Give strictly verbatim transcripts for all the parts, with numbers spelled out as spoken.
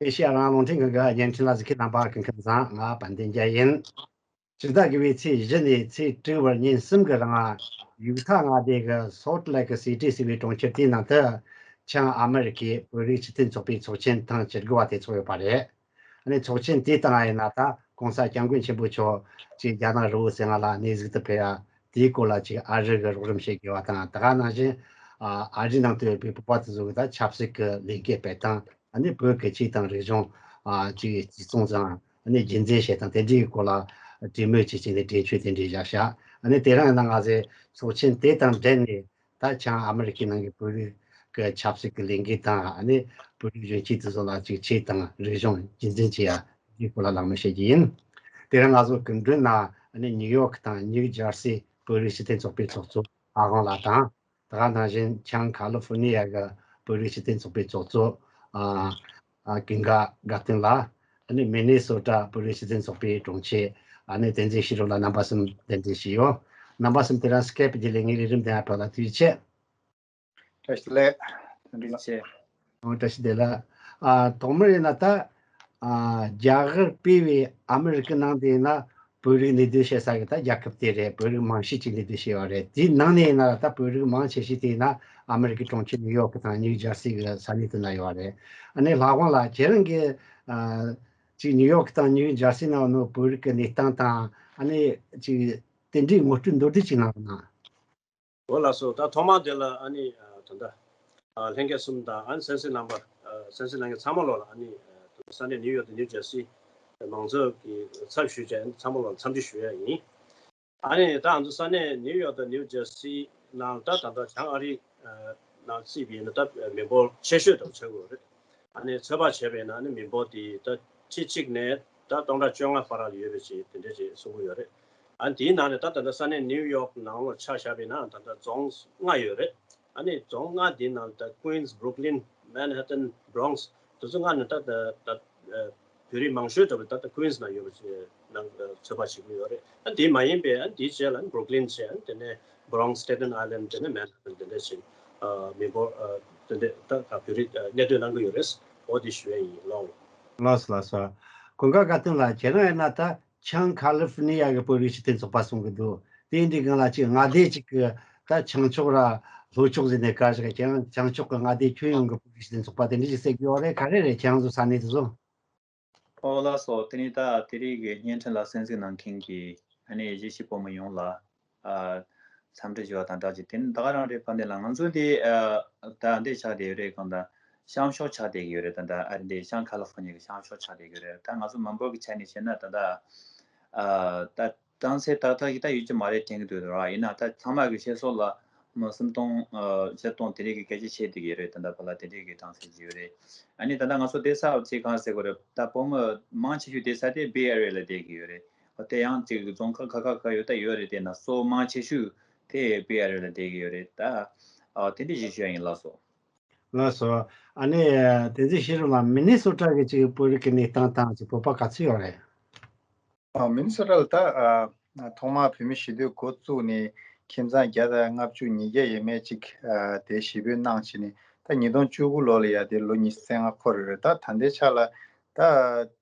ཨེ་ཤེ་ཡ་རང་དབང་རླུང་འཕྲིན་ཁང་གི་བརྙན་འཕྲིན་ལ་གཟིགས་མཁན་རྣམ་པ་སྐུ་ཁམས་བཟང་། ང་དཔལ་ལྡན་རྒྱལ་ཡིན། ཕྱི་ཟླ་དགུ་པའི་ཚེས་བཞི་ནས་ཚེས་དྲུག་བར་ཉིན་གསུམ་གྱི་རིང་ཡུ་ཐ་མངའ་སྡེ་གི་སོལ་ཊི་ལེག་སི་ཊི་ཟེར་བའི་གྲོང་ཁྱེར་དེའི་ནང་དུ་བྱང་ཨ་མི་རི་ཀའི་བོད་རིགས་སྤྱི་མཐུན་ཚོགས་པའི་ཚོགས་ཆེན་ཐེངས་བཅུ་དགུ་བ་དེ་ཚོགས་ཡོད་པ་རེད། ཨ་ནི་ཚོགས་ཆེན་དེའི་སྟེང་ཡིན་ན་ད་༸གོང་ས་༸སྐྱབས་མགོན་ཆེན་པོ་མཆོག་ཅིག་རྒྱ་ནག་རི་བོ་རྩེ་ལྔ་ལ་གནས་གཟིགས་དུ་ཕེབས་ཡ་དེའི་སྐོར་ལ་ཅིག་ཨ་རི་གི་རོགས་རམ་བྱེད་དགོས་པ་དང་། ད་ག་ནང་བཞིན་ཨ་རིའི་ནང་དུ་ཡོད་པའི་བོད་པ་དེ་ཚོ་གི་ད་ཆབ་སྲིད་ཀྱི་ལས་འགུལ་སྤེལ་སྟངས། ཨ་ནི་བོད་ཀྱི་ཆོས་དང་རིག་གཞུང་ཨ་ཅིག་གཅིག་མཚུངས་ཙང་ཨ་ནི་རྒྱུན་འཛིན་བྱེད་སྟངས་དེ་འདྲའི་སྐོར་ལ་གྲོས་མོལ་བྱེད་ཅིག་ནས་གྲོས་ཆོད་དེ་འདྲའི་བཞག་བཞག་ཨ་ནི་དེ་རིང་ཡིན་ན་ང་ཚོས་ཚོགས་ཆེན་དེ་དང་འབྲེལ་ནས་ད་བྱང་ཨ་མི་རི་ཀའི་ནང་གི་བོད་རིགས་ཀྱི་ཆབ་སྲིད་ཀྱི་ལས་འགུལ་དང་ཨ་ནི་བོད་རིགས་གཞོན་སྐྱེས་དེ་ཚོ་ལ་ཅིག་ཆོས་དང་རིག་གཞུང་རྒྱུན་འཛིན་བྱེད་ཡ་དེའི་སྐོར་ལ་གླེང་མོལ་བྱེད་ཀྱི་ཡིན། དེ་རིང་ང་ཚོ་སྐུ་མགྲོན་ན་ཨ་ནི་ནིའུ་ཡོག་དང་ནིའུ་ཇར་སི་བོད་རིགས་སྤྱི་མཐུན་ཚོགས་པའི་ཚོགས་གཙོ་ཨ་ཧོང་ལགས་དང་། ད་ག་ནང་བཞིན་བྱང་ཁ་ལི་ཧྥོ་ནི་ཡ་གི་བོད་རིགས་སྤྱི་མཐུན་ཚོགས་པའི་ཚོགས་གཙོ་ཨ་ཨ་ཀུན་དགའ་དགའ་སྟོན་ལགས། ཨ་ནི་མི་ནི་སོ་ཊ་བོད་རིགས་སྤྱི་མཐུན་ཚོགས་པའི་དྲུང་ཆེ་ཨ་ནི་བསྟན་འཛིན་ཤེས་རབ་ལགས། རྣམ་པ་གསུམ་གདན་འདྲེན་ཞུས་ཡོད། རྣམ་པ་གསུམ་དེ་རིང་སི་ཀེབ་བརྒྱུད་ལས་ངའི་ལས་རིམ་དེ་ཡང་ཕེབས་ལ་ཐུགས་རྗེ་ཆེ། བཀྲ་ཤིས་བདེ་ལེགས། བཀྲ་ཤིས་བདེ་ལེགས། ཨོ་བཀྲ་ཤིས་བདེ་ལེགས། ཨ་ཐོག་མར་ཡིན་ན་ད་ཨ་རྒྱ་གར་སྤེལ་བའི་ཨ་མི་རི་ཀའི་ནང་དུ་ཡིན་ན་བོད་རིགས་གནས་སྡོད་བྱེད་ས་གི་ད་རྒྱལ་ཁབ་དེ་རེད། བོད་རིགས་མང་ཤོས་ཅིག་གནས་སྡོད་བྱས་ཡོད་རེད། དེའི་ནང་ནས་ཡིན་ན་ད་བོད་རིགས་མང་ཆེ་ཤོས་དེ་ཡིན་ན་ཨ་མི་རི་ཀའི་གྲོང་ཁྱེར་ནིའུ་ཡོག་དང་ནིའུ་ཇར་སི་གི་ས་གནས་དེ་ན་ཡོད་རེད། ཨ་ནི་ལྷ་དབང་ལགས་ཁྱེད་རང་གི་ཨ་ཅིག་ནིའུ་ཡོག་དང་ནིའུ་ཇར་སི་ནང་ནོ་བོད་རིགས་ཀྱི་གནས་སྟངས་དང་ཨ་ནི་ཅིག་དེ་འདྲའི་ངོ་སྤྲོད་མདོར་བསྡུས་ཅིག་གནང་རོགས་གནང་། འོ་ལགས་སོ། ད་ཐོག་མ་དེ་ལ་ཨ་ནི་ཨ་ད་ལྟ་ཨ་ལྷན་རྒྱས་གསུམ་དང་ཨ་ནི་གསན་གཟིགས་རྣམ་པ་ཨ་གསན་གཟིགས་གནང་མཁན་ཚང་མ་ལོག་ལ་ཨ་ནི་ཨ་ས་གནས་ནིའུ་ཡོག་དང་ནིའུ་ཇར་སི་མང་ཚོགས་ཀྱི་ཚབ་ཞུས་བྱས་ཨ་ནི་ཚང་མ་ལོག་ལ་འཚམས་འདྲི་ཞུ་ཡ་ཡིན། ཨ་ནི་ད་ང་ཚོ་ས་གནས་ནིའུ་ཡོག་དང་ནིའུ་ཇར་སི་ནང་ད་ད་ལྟ་བྱང་ཨ་རི་ཨ་ནང་བརྩིས་པ་ཡིན་ན་ད་མི་འབོར་ཆེ་ཤོས་དང་ཆགས་ཀྱི་ཡོད་རེད། ཨ་ནི་ཚོད་དཔག་བྱས་པ་ཡིན་ན་ཨ་ནི་མི་འབོར་དེ་ད་ཁྲི་གཅིག་ནས་ད་སྟོང་ཕྲག་བཅོ་ལྔ་བར་ལ་ཡོད་པའི་ཅིག་དེ་འདྲ་ཅིག་གསུང་གི་ཡོད་རེད། ཨ་ནི་དེའི་ནང་ནས་ད་ད་ལྟ་ས་གནས་ནིའུ་ཡོག་ནང་ལོགས་ཆ་བཞག་པ་ཡིན་ན་ད་ལྟ་རྫོང་ལྔ་ཡོད་རེད། ཨ་ནི་རྫོང་ལྔ་དེའི་ནང་ད་ཀུན་སི། བུ་རུག་ལིན། མན་ཧེ་ཏན། བྷི་རོང་སི། དེ་ཚོ་ལྔ་ནི་ད་ད་ད་ཨ་བོད་རིགས་མང་ཤོས་འདྲ་བོ་ད་ལྟ་ཀུན་སི་ནང་ཡོད་པ་ཅིག་ནང་ཚོད་དཔག་བྱེད་ཀྱི་ཡོད་རེད། ཨ་དེ་མ་ཡིན་པའི་ཨ་དེའི་རྗེས་ལ་བུ་རུག་ལིན་བྱས། ཨ་དེ་ནས་བྷི་རོང་སི། སི་ཊེ་ཊན་ཨའི་ལེན་ཌི། དེ་ནས་མན་ཧེ་ཊན། དེ་འདྲ་ཞིག་ཨ་མི་འབོར་ཨ་དེ་འདྲ་ད་ག་བོད་རིགས་ཨ་གནས་སྡོད་གནང་གི་ཡོད་རེད། འོ་དེ་ཞུ་ཡ་ཡིན་ལགས། ལགས་སོ་ལགས་སོ། ཀུན་དགའ་དགའ་སྟོན་ལགས་ཁྱེད་རང་ཡིན་ན་ད་བྱང་ཁ་ལི་ཧྥོ་ནི་ཡ་གི་བོད་རིགས་སྤྱི་མཐུན་ཚོགས་པ་གསུང་གི་འདུག་དེ་འདྲའི་སྒང་ལ་ཅིག་མངའ་སྡེ་གཅིག་གི་ད་བྱང་ཕྱོགས་ར་ལྷོ་ཕྱོགས་ཟེར་ནས་བཀར་བཞག་ཁྱེད་རང་བྱང་ཕྱོགས་ཀྱི་མངའ་སྡེ་ཁྱོན་ཡོངས་ཀྱི་བོད་རིགས་སྤྱི་མཐུན་ཚོགས་པ་དེ་འདྲ་ཞིག་སེལ་གྱི་ཡོད་རེད། ག་རེ་རེད་ཁྱེད་རང་ཚོ་ས་གནས་དེ་ཚོ། ཨོ་ལགས་སོ། དེ་ནི་ད་དེ་རིང་གི་བརྙན་འཕྲིན་ལ་གསན་གཟིགས་གནང་མཁན་གྱི་ཨ་ནི་གཞིས་བྱེས་ཕོ་མོ་ཡོངས་ལ་ཨ་འཚམས་འདྲི་ཞུ་བ་དང་སྦྲགས་ཀྱི་དེ་ནི་ད་ག་རང་རེད། ཕ་འདི་ལ་ང་ཚོ་འདི་ཨ་ད་འདི་ཆགས་བསྡད་ཡོད་རེད། གང་ལྟར་བྱང་ཕྱོགས་ཆགས་བསྡད་ཀྱི་ཡོད་རེད། ད་ལྟ་ཨ་རི་འདི་བྱང་ཁ་ལི་ཧྥོ་ནི་ཡ་གི་བྱང་ཕྱོགས་ཆགས་བསྡད་ཀྱི་ཡོད་རེད། ད་ང་ཚོ་མི་འབོར་གྱི་ཆ་ནས་བཤད་ན་ད་ལྟ་ཨ་ད། གྲངས་ཚད་ཏག་ཏག་ཞིག་ད་ཡོད་ཀྱི་མ་རེད་དྲན་གྱི་འདུག་ར། ཡིན་ན་ད་ཚང་མ་གི་བཤད་སྲོལ་ལ་མི་སུམ་སྟོང་ཨ་བརྒྱད་སྟོང་དེ་རིགས་ཀྱི་སྐད་ཆ་བཤད་བསྡད་ཀྱི་ཡོད་རེད། ད་ལྟ་བར་ལ་དེ་འདྲས་ཀྱི་གྲངས་ཚད་ཅིག་ཡོད་རེད། ཨ་ནི་ད་ལྟ་ང་ཚོ་བསྡད་ས་ཅིག་གང་ཟེར་དགོས་རེད། ད་བོད་མི་མང་ཆེ་ཤོས་བསྡད་ས་དེ་Bay Area ལ་བསྡད་ཀྱི་ཡོད་རེད། འོ་དེ་ཡང་ཅིག་རྫོང་ཁག་ཁག་ཁག་ཁག་ཡོད་ད་ཡོད་རེད། དེ་ན་སོ་མང་ཆེ་ཤོས་དེ་Bay Area ལ་བསྡད་ཀྱི་ཡོད་རེད། ད་ཨ་དེ་འདྲས་ཞིག་ཞུ་ཡ་ཡིན། ལགས་སོ། ལགས་སོ། ཨ་ནི་བསྟན་འཛིན་ཤེས་རབ་ལགས་མི་ནི་སོ་ཊ་གི་ཅིག་བོད་རིགས་ཀྱི་གནས་སྟངས་དང་ཅིག་བོད་པ་ག་ཚོད་ཡོད་རེད། ཨ་མི་ནི་སོ་ཊ་ལ་ད་ཨ་ཐོག་མར་བོད་མི་གཞིས་སྡོད་འགོ་བཙུགས་ནས་ཁྱིམ་ཚང་བརྒྱ་དང་ལྔ་བཅུ་ཉིས་བརྒྱ་ཡས་མས་ཅིག་ཨ་དེ་གཞིས་སྤོས་གནང་བྱས་ནས་ད་ཉིས་སྟོང་བཅུ་དགུ་ལོ་ལ་ཡ་དེ་ལོ་ཉི་ཤུ་རྩ་ལྔ་འཁོར་ཡོད་རེད། ད་ད་ལྟའི་ཆ་ལ་ད་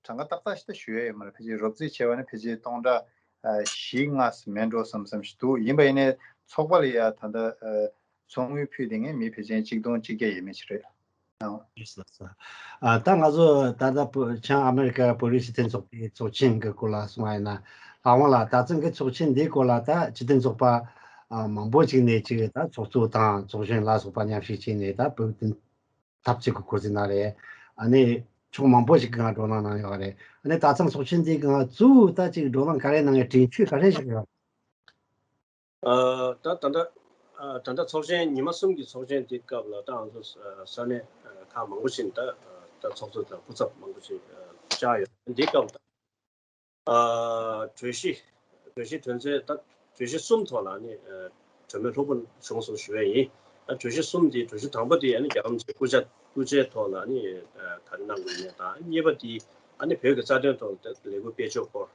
གྲངས་ཀ་ཏག་ཏག་ཞིག་ད་ཞུ་ཡ་ཡོད་མ་རེད། ཕལ་ཆེར་རོབ་རྩིས་བྱས་པ་ན་ཕལ་ཆེར་སྟོང་ཕྲག་ཨ་བཞི་ལྔ་ཙམ་མེད་འགྲོ་བསམ་བསམ་ཞིག་འདུག་ཡིན་པ་ཡིན་ནའི་ཚོགས་པ་ལ་ཡ་ད་ལྟ་ཨ་ཚོགས་དངུལ་ཕུལ་བསྡད་མཁན་མི་ཕལ་ཆེར་གཅིག་སྟོང་གཅིག་བརྒྱ་ཡས་མས་ཅིག་རེད། ཨ་ད་ང་ཚོ་ད་ལྟ་བོད་བྱང་ཨ་མི་རི་ཀ་བོད་རིགས་སྤྱི་མཐུན་ཚོགས་པའི་ཚོགས་ཆེན་གྱི་སྐོར་ལ་གསུང་བ་ཡིན་ན། ལྷ་དབང་ལགས་ད་ཐེངས་ཀྱི་ཚོགས་ཆེན་འདིའི་སྐོར་ལ་ད་སྤྱི་མཐུན་ཚོགས་པ་ཨ་མང་པོ་ཅིག་ནས་ཅིག་ད་ཚོགས་གཙོ་དང་ཚོགས་གཞོན་ལ་སོགས་པ་མཉམ་ཞུགས་བྱས་ནས་ད་བོད་དོན་འཐབ་རྩོད་ཀྱི་སྐོར་ཟེར་ན་རེད། ཨ་ནི་ཕྱོགས་མང་པོ་ཞིག་གི་ངང་བགྲོ་གླེང་གནང་ཡོད་རེད། ཨ་ནི་ད་ཐེངས་ཚོགས་ཆེན་འདིའི་ངང་གཙོ་བོ་ད་ཅིག་བགྲོ་གླེང་ག་རེ་གནང་ཡ་དྲན་སྐུལ་ག་རེ་བཞག་ཡོད། ཨ་ད་ད་ལྟ་ཨ་ད་ལྟ་ཚོགས་ཆེན་ཉི་མ་གསུམ་གྱི་ཚོགས་ཆེན་དེ་སྐབས་ལ་ད་ང་ཚོ་ས་གནས་ཨ་ཁག་མང་པོ་ཞིག་ད་ད་ཚོགས་གཙོ་དང་སྐུ་ཚབ་མང་པོ་ཞིག་ཨ་བཅར་ཡོད། འདི་སྐབས་ད་ཨ་གྲོས་གཞི་གྲོས་གཞི་དོན་ཚན་ད་གྲོས་གཞི་གསུམ་ཐོག་ལ་ནི་ཨ་གྲོས་མོལ་ལྷུག་པོ་བྱུང་སོང་ཞུ་ཡས་ཡིན། ཨ་གྲོས་གཞི་གསུམ་དེ་གྲོས་གཞི་དང་པོ་དེ་ཨ་ནི་རྒྱལ་བ་རིན་པོ་ཆེའི་སྐུ་ཕྱྭ་སྐུ་ཕྱྭའི་ཐོག་ལ་ནི་ཨ་ག་རེ་གནང་དགོས་ཡིན་དང་། གཉིས་པ་དེ་ཨ་ནི་བོད་ཀྱི་རྩ་དོན་ཐོག་ལ་ལས་འགུལ་སྤེལ་ཕྱོགས་སྐོར།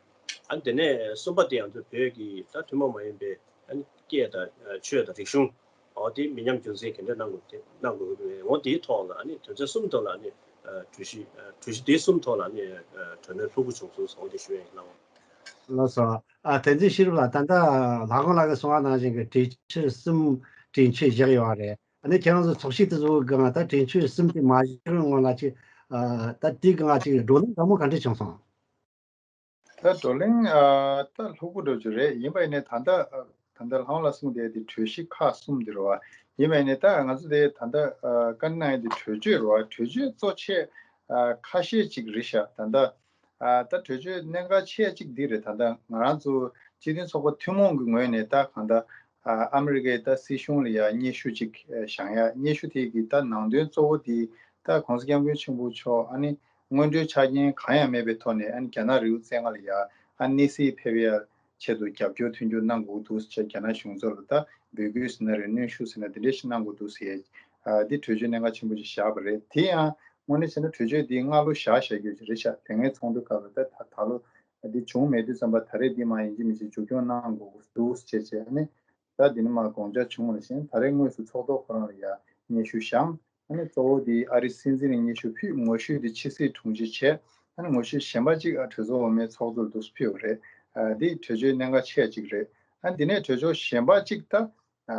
ཨ་ནི་དེ་ནས་གསུམ་པ་དེ་ང་ཚོ་བོད་ཀྱི་ད་ཐུན་མོང་མ་ཡིན་པའི་ཨ་ནི་སྐད་དང་ཨ་ཆོས་དང་རིག་གཞུང་འོ་དེ་མི་ཉམས་རྒྱུན་འཛིན་ག་འདྲ་གནང་དགོས་དེ་གནང་དགོས་ཀྱི་རེད། འོ་དེའི་ཐོག་ལ་ཨ་ནི་དོན་ཚན་གསུམ་ཐོག་ལ་ཨ་ནི་ གྲོས་གཞི་གྲོས་གཞི་དེ་གསུམ་ཐོག་ལ་ནས་གྲོས་མོལ་ལྷུག་པོ་བྱུང་སོང་ཟེར་དེ་ཞུ་ཡ་ཡིན། ལགས་སོ། ཨ་བསྟན་འཛིན་ཤེས་རབ་ལགས། ད་ལྟ་ལྷ་དབང་ལགས་ཀྱིས་གསུངས་པ་ནང་བཞིན་གྱི་གྲོས་ཆོད་གསུམ་གྲོས་ཆོད་བཞག་ཡོད་རེད། ཨ་ནི་ཁྱེད་རང་ཚོ་ཚོགས་གཞི་དེ་ཚོའི་སྒང་ད་གྲོས་ཆོད་གསུམ་དེ་མ་བཞག་སྔོན་ལ་ཅིག་ད་དེའི་སྒང་ཅིག་བགྲོ་གླེང་དྲང་མོ་ག་འདྲ་བྱུང་སོང་། ད་བགྲོ་གླེང་ཨ་ད་ལྷུག་པོ་འགྲོ་རྒྱུ་རེད། ཡིན་པ་ཡིན་ནའི་ད་ལྟ་ཨ་ད་ལྟ་ལྷ་དབང་ལགས་གསུངས་བསྡད་དེ་གྲོས་གཞི་ཁག་གསུམ་དེ་རེད་བ། ཡིན་པ་ཡིན་ནའི་ད་ང་ཚོ་དེ་ད་ལྟ་ཨ་བཀའ་འདྲི་གནང་ཡ་དེ་གྲོས་ཆོད་རེད་བ། གྲོས་ཆོད་གཙོ་ཆེ་ཨ་ཁ་ཤས་ཅིག་རེད་ཤག་ད་ལྟ་ཨ་ད་གྲོས་ཆོད་གནད་འགག་ཆེ་ཡ་ཅིག་འདི་རེད། ད་ལྟ་ང་རང་ཚོ་སྤྱི་མཐུན་ཚོགས་པ་ཐུན་མོང་གི་ངོས་ནས་ད་གང་ལྟར་ཨ་ཨ་མི་རི་ཀའི་ད་སྲིད་གཞུང་ལ་ཡ་སྙན་ཞུ་ཅིག་ཨ་བཞེངས་ཡ། སྙན་ཞུ་དེ་གི་ད་ནང་དོན་གཙོ་བོ་དེ་ད་༸གོང་ས་༸སྐྱབས་མགོན་ཆེན་པོ་མཆོག་ཨ་ནི་སྔོན་འགྲོའི་ཆ་རྐྱེན་གང་ཡང་མེད་པའི་ཐོག་ནས་ཨ་ནི་རྒྱ་ནག་རི་བོ་རྩེ་ལྔ་ལ་ཡ་ཨ་གནས་སྲིད་ཕེབས་ཡ་ཆེད་དུ་རྒྱབ་སྐྱོར་མཐུན་འགྱུར་གནང་དགོས་འདུག་ཟེར། རྒྱ་ནག་གཞུང་ཚབ་ལ་ད་འབོད་སྐུལ་ཟེར་ན་རེད། གནོན་ཤུགས་ཟེར་ན་དེ་འདྲ་ཞིག་གནང་དགོས་འདུག་ཟེར་ཡ་ཨ་འདི་གྲོས་ཆོད་གནད་འགག་ཆེན་པོ་ཞིག་བཞག་པ་རེད། དེ་ཡང་དངོས་གནས་བྱས་ན་གྲོས་ཆོད་འདི་སྔ་ལོ་བཞག་བཞག་རྒྱུ་ཅིག་རེད་ཤག་དེ་སྔའི་ཚོགས་འདུ་སྐབས་ལ་ད་ད་ད་ལོ་འདི་བྱུང་མེད་དུས་ཙམ་པ་ད་རེས་འདི་མ་ཡིན་གཅིག་མིན་གཅིག་མཇུག་སྐྱོང་གནང་དགོས་འདུག་ཟེར་བྱས་བྱས་ཨ་ནི། ད་འདི་ནས་མར་དགོངས་འཆར་བྱུང་བ་ནང་བཞིན་ད་རེས་དངོས་སུ་ཚོགས་གཙོ་ཁོ་རང་ལ་ཡ་སྙན་ཞུ་བཞག་ཨ་ནི་གཙོ་བོ་དེ་ཨ་རིའི་སྲིད་འཛིན་ལ་སྙན་ཞུ་ཕུལ། ངོ་ཤེས་དེ་ཕྱི་སྲིད་དྲུང་ཆེ་བྱས། ཨ་ནི་ངོ་ཤེས་གཞན་པ་གཅིག་ཨ་གྲོས་ཚོགས་འོག་མའི་ཚོགས་གཙོ་ལ་འདུག་སེ་ཕུལ་བ་རེད། ཨ་འདི་གྲོས་ཆོད་གནད་འགག་ཆེ་གཅིག་རེད། ཨ་འདི་ནས་གྲོས་ཆོད་གཞན་པ་གཅིག་ད་ཨ་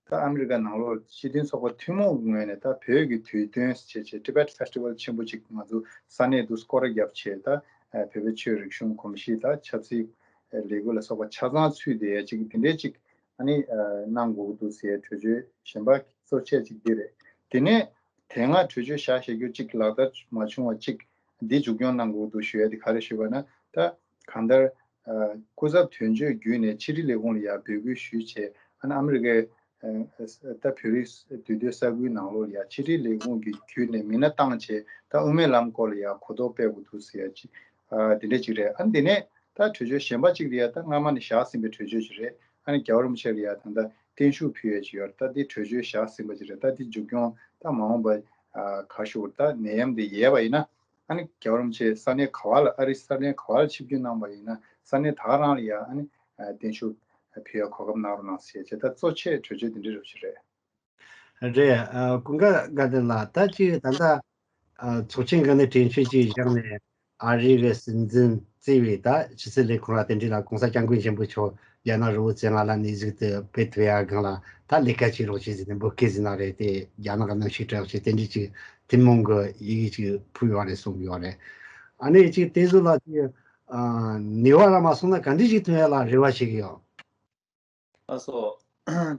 ད་ཨ་མི་རི་ཀ་ནང་ལོགས་སྤྱི་མཐུན་ཚོགས་པ་ཐུན་མོང་གི་ངོས་ནས་ད་བོད་ཀྱི་དུས་སྟོན་ཟེར་བྱས་Tibet Festival ཆེན་པོ་གཅིག་ང་ཚོ་ས་གནས་དུ་སྐོར་ར་བརྒྱབ་བྱས་ད་ཨ་བོད་པའི་ཆོས་རིག་གཞུང་གོམས་གཤིས་ད་ཆབ་སྲིད་ལས་འགུལ་ལ་སོགས་པ་ཆ་ཚང་ཚུད་བསྡད་ཡ་གཅིག་དེ་འདྲའི་གཅིག་ཨ་ནི་ཨ་གནང་དགོས་ཀྱི་འདུག་ཟེར་གྲོས་ཆོད་གཞན་པ་གཙོ་ཆེ་གཅིག་འདི་རེད། དེ་ནས་དེ་སྔ་གྲོས་ཆོད་བཞག་བཞག་རྒྱུ་གཅིག་ལག་བསྟར་མ་བྱུང་བ་གཅིག་འདི་མཇུག་སྐྱོང་གནང་དགོས་ཀྱི་འདུག་ཞུ་ཡ་དེ་ག་རེ་ཞུས་པ་ན། ད་གང་ལྟར་ཨ་སྐུ་ཚབ་དོན་གཅོད་བརྒྱུད་ནས་ཕྱི་དྲིལ་ལས་ཁུངས་ལ་ཡ་འབོད་སྐུལ་ཞུས་བྱས་ཨ་ནི་ཨ་མི་རི་ཀའི་ཨ་ད་བོད་རིགས་འདུས་སྡོད་ས་ཁུལ་ནང་ལོགས་ལ་ཡ་ཕྱི་དྲིལ་ལས་ཁུངས་ཀྱི་བརྒྱུད་ནས་མི་སྣ་བཏང་བྱས་ད་དབུ་མའི་ལམ་སྐོར་ལ་ཡ་གོ་རྟོགས་སྤེལ་དགོས་འདུག་ཟེར་ཡ་གཅིག་ཨ་དེ་འདྲ་གཅིག་རེད། ཨ་ནི་དེ་ནས་ད་གྲོས་ཆོད་གཞན་པ་གཅིག་ལ་ཡ་ད་སྔ་མ་ནས་བཞག་ཟིན་པའི་གྲོས་ཆོད་ཅིག་རེད། ཨ་ནི་རྒྱལ་བ་རིན་པོ་ཆེ་ལ་ཡ་ད་ལྟ་བརྟན་བཞུགས་ཕུལ་ཡས་ཅིག་ཡོད་རེད། ད་འདི་གྲོས་ཆོད་བཞག་ཟིན་པ་ཅིག་རེད། ད་འདི་མཇུག་སྐྱོང་ད་མ་འོངས་པ་ཨ་ག་ཞུ་ད་ནད་ཡམས་འདི་ཡལ་བ་ཡིན་ན་ཨ་ནི་རྒྱལ་བ་རིན་པོ་ཆེ་ས་གནས་ག་བ་ལ་ཨ་རི་ས་གནས་ག་བ་ལ་ཆིབས་བསྒྱུར་གནང་པ་ཡིན་ན་ས་གནས་ད་ག་རང་ལ་ཡ་ཨ་ནི་ཨ་བརྟན་བཞུགས་ཕུལ་ཡ་གོ་སྐབས་གནང་རོགས་གནང་ཟེར་བྱས་ད་གཙོ་ཆེ་གྲོས་ཆོད་འདི་འདྲ་རུ་ཞིག་རེད། རེད། ཨ་ཀུན་དགའ་དགའ་ལྡན་ལགས། ད་ཅིག་ད་ལྟ་ཨ་ཚོགས་ཆེན་སྒང་ནས་གྲོས་ཆོད་ཅིག་བཞག་ནས་ཨ་རི་གི་སྲིད་འཛིན་བརྩི་བའི་ད་ཕྱི་སྲིད་ལས་ཁུངས་ལ་དེ་འདྲ་ལ་གོང་ས་སྐྱབས་མགོན་ཆེན་པོ་མཆོག་རྒྱ་ནག་རི་བོ་རྩེ་ལྔ་ལ་གནས་གཟིགས་དུ་ཕེབས་ཐུབ་ཡ་སྒང་ལ་ད་ལས་ཀ་བྱེད་རོགས་བྱེད་ཟེར་ནས་འབོད་སྐུལ་ཟེར་ན་རེད། དེ་རྒྱ་ནག་གི་གནོན་ཤུགས་སྤྲད་རོགས་བྱེད་དེ་འདྲ་ཅིག་ཐུན་མོང་གི་ཡི་གེ་ཅིག་ཕུལ་ཡོད་རེད་གསུངས་ཡོད་རེད། ཨ་ནི་ཅིག་དེ་ཚོ་ལ་ཅིག་ཨ་ནུས་པ་ར་མ་སོང་ན་ག་འདྲ་ཞིག་ཐོན་ཡ་ལ་རེ་བ་བྱེད་ཀྱི་ཡོད། ལགས་སོ།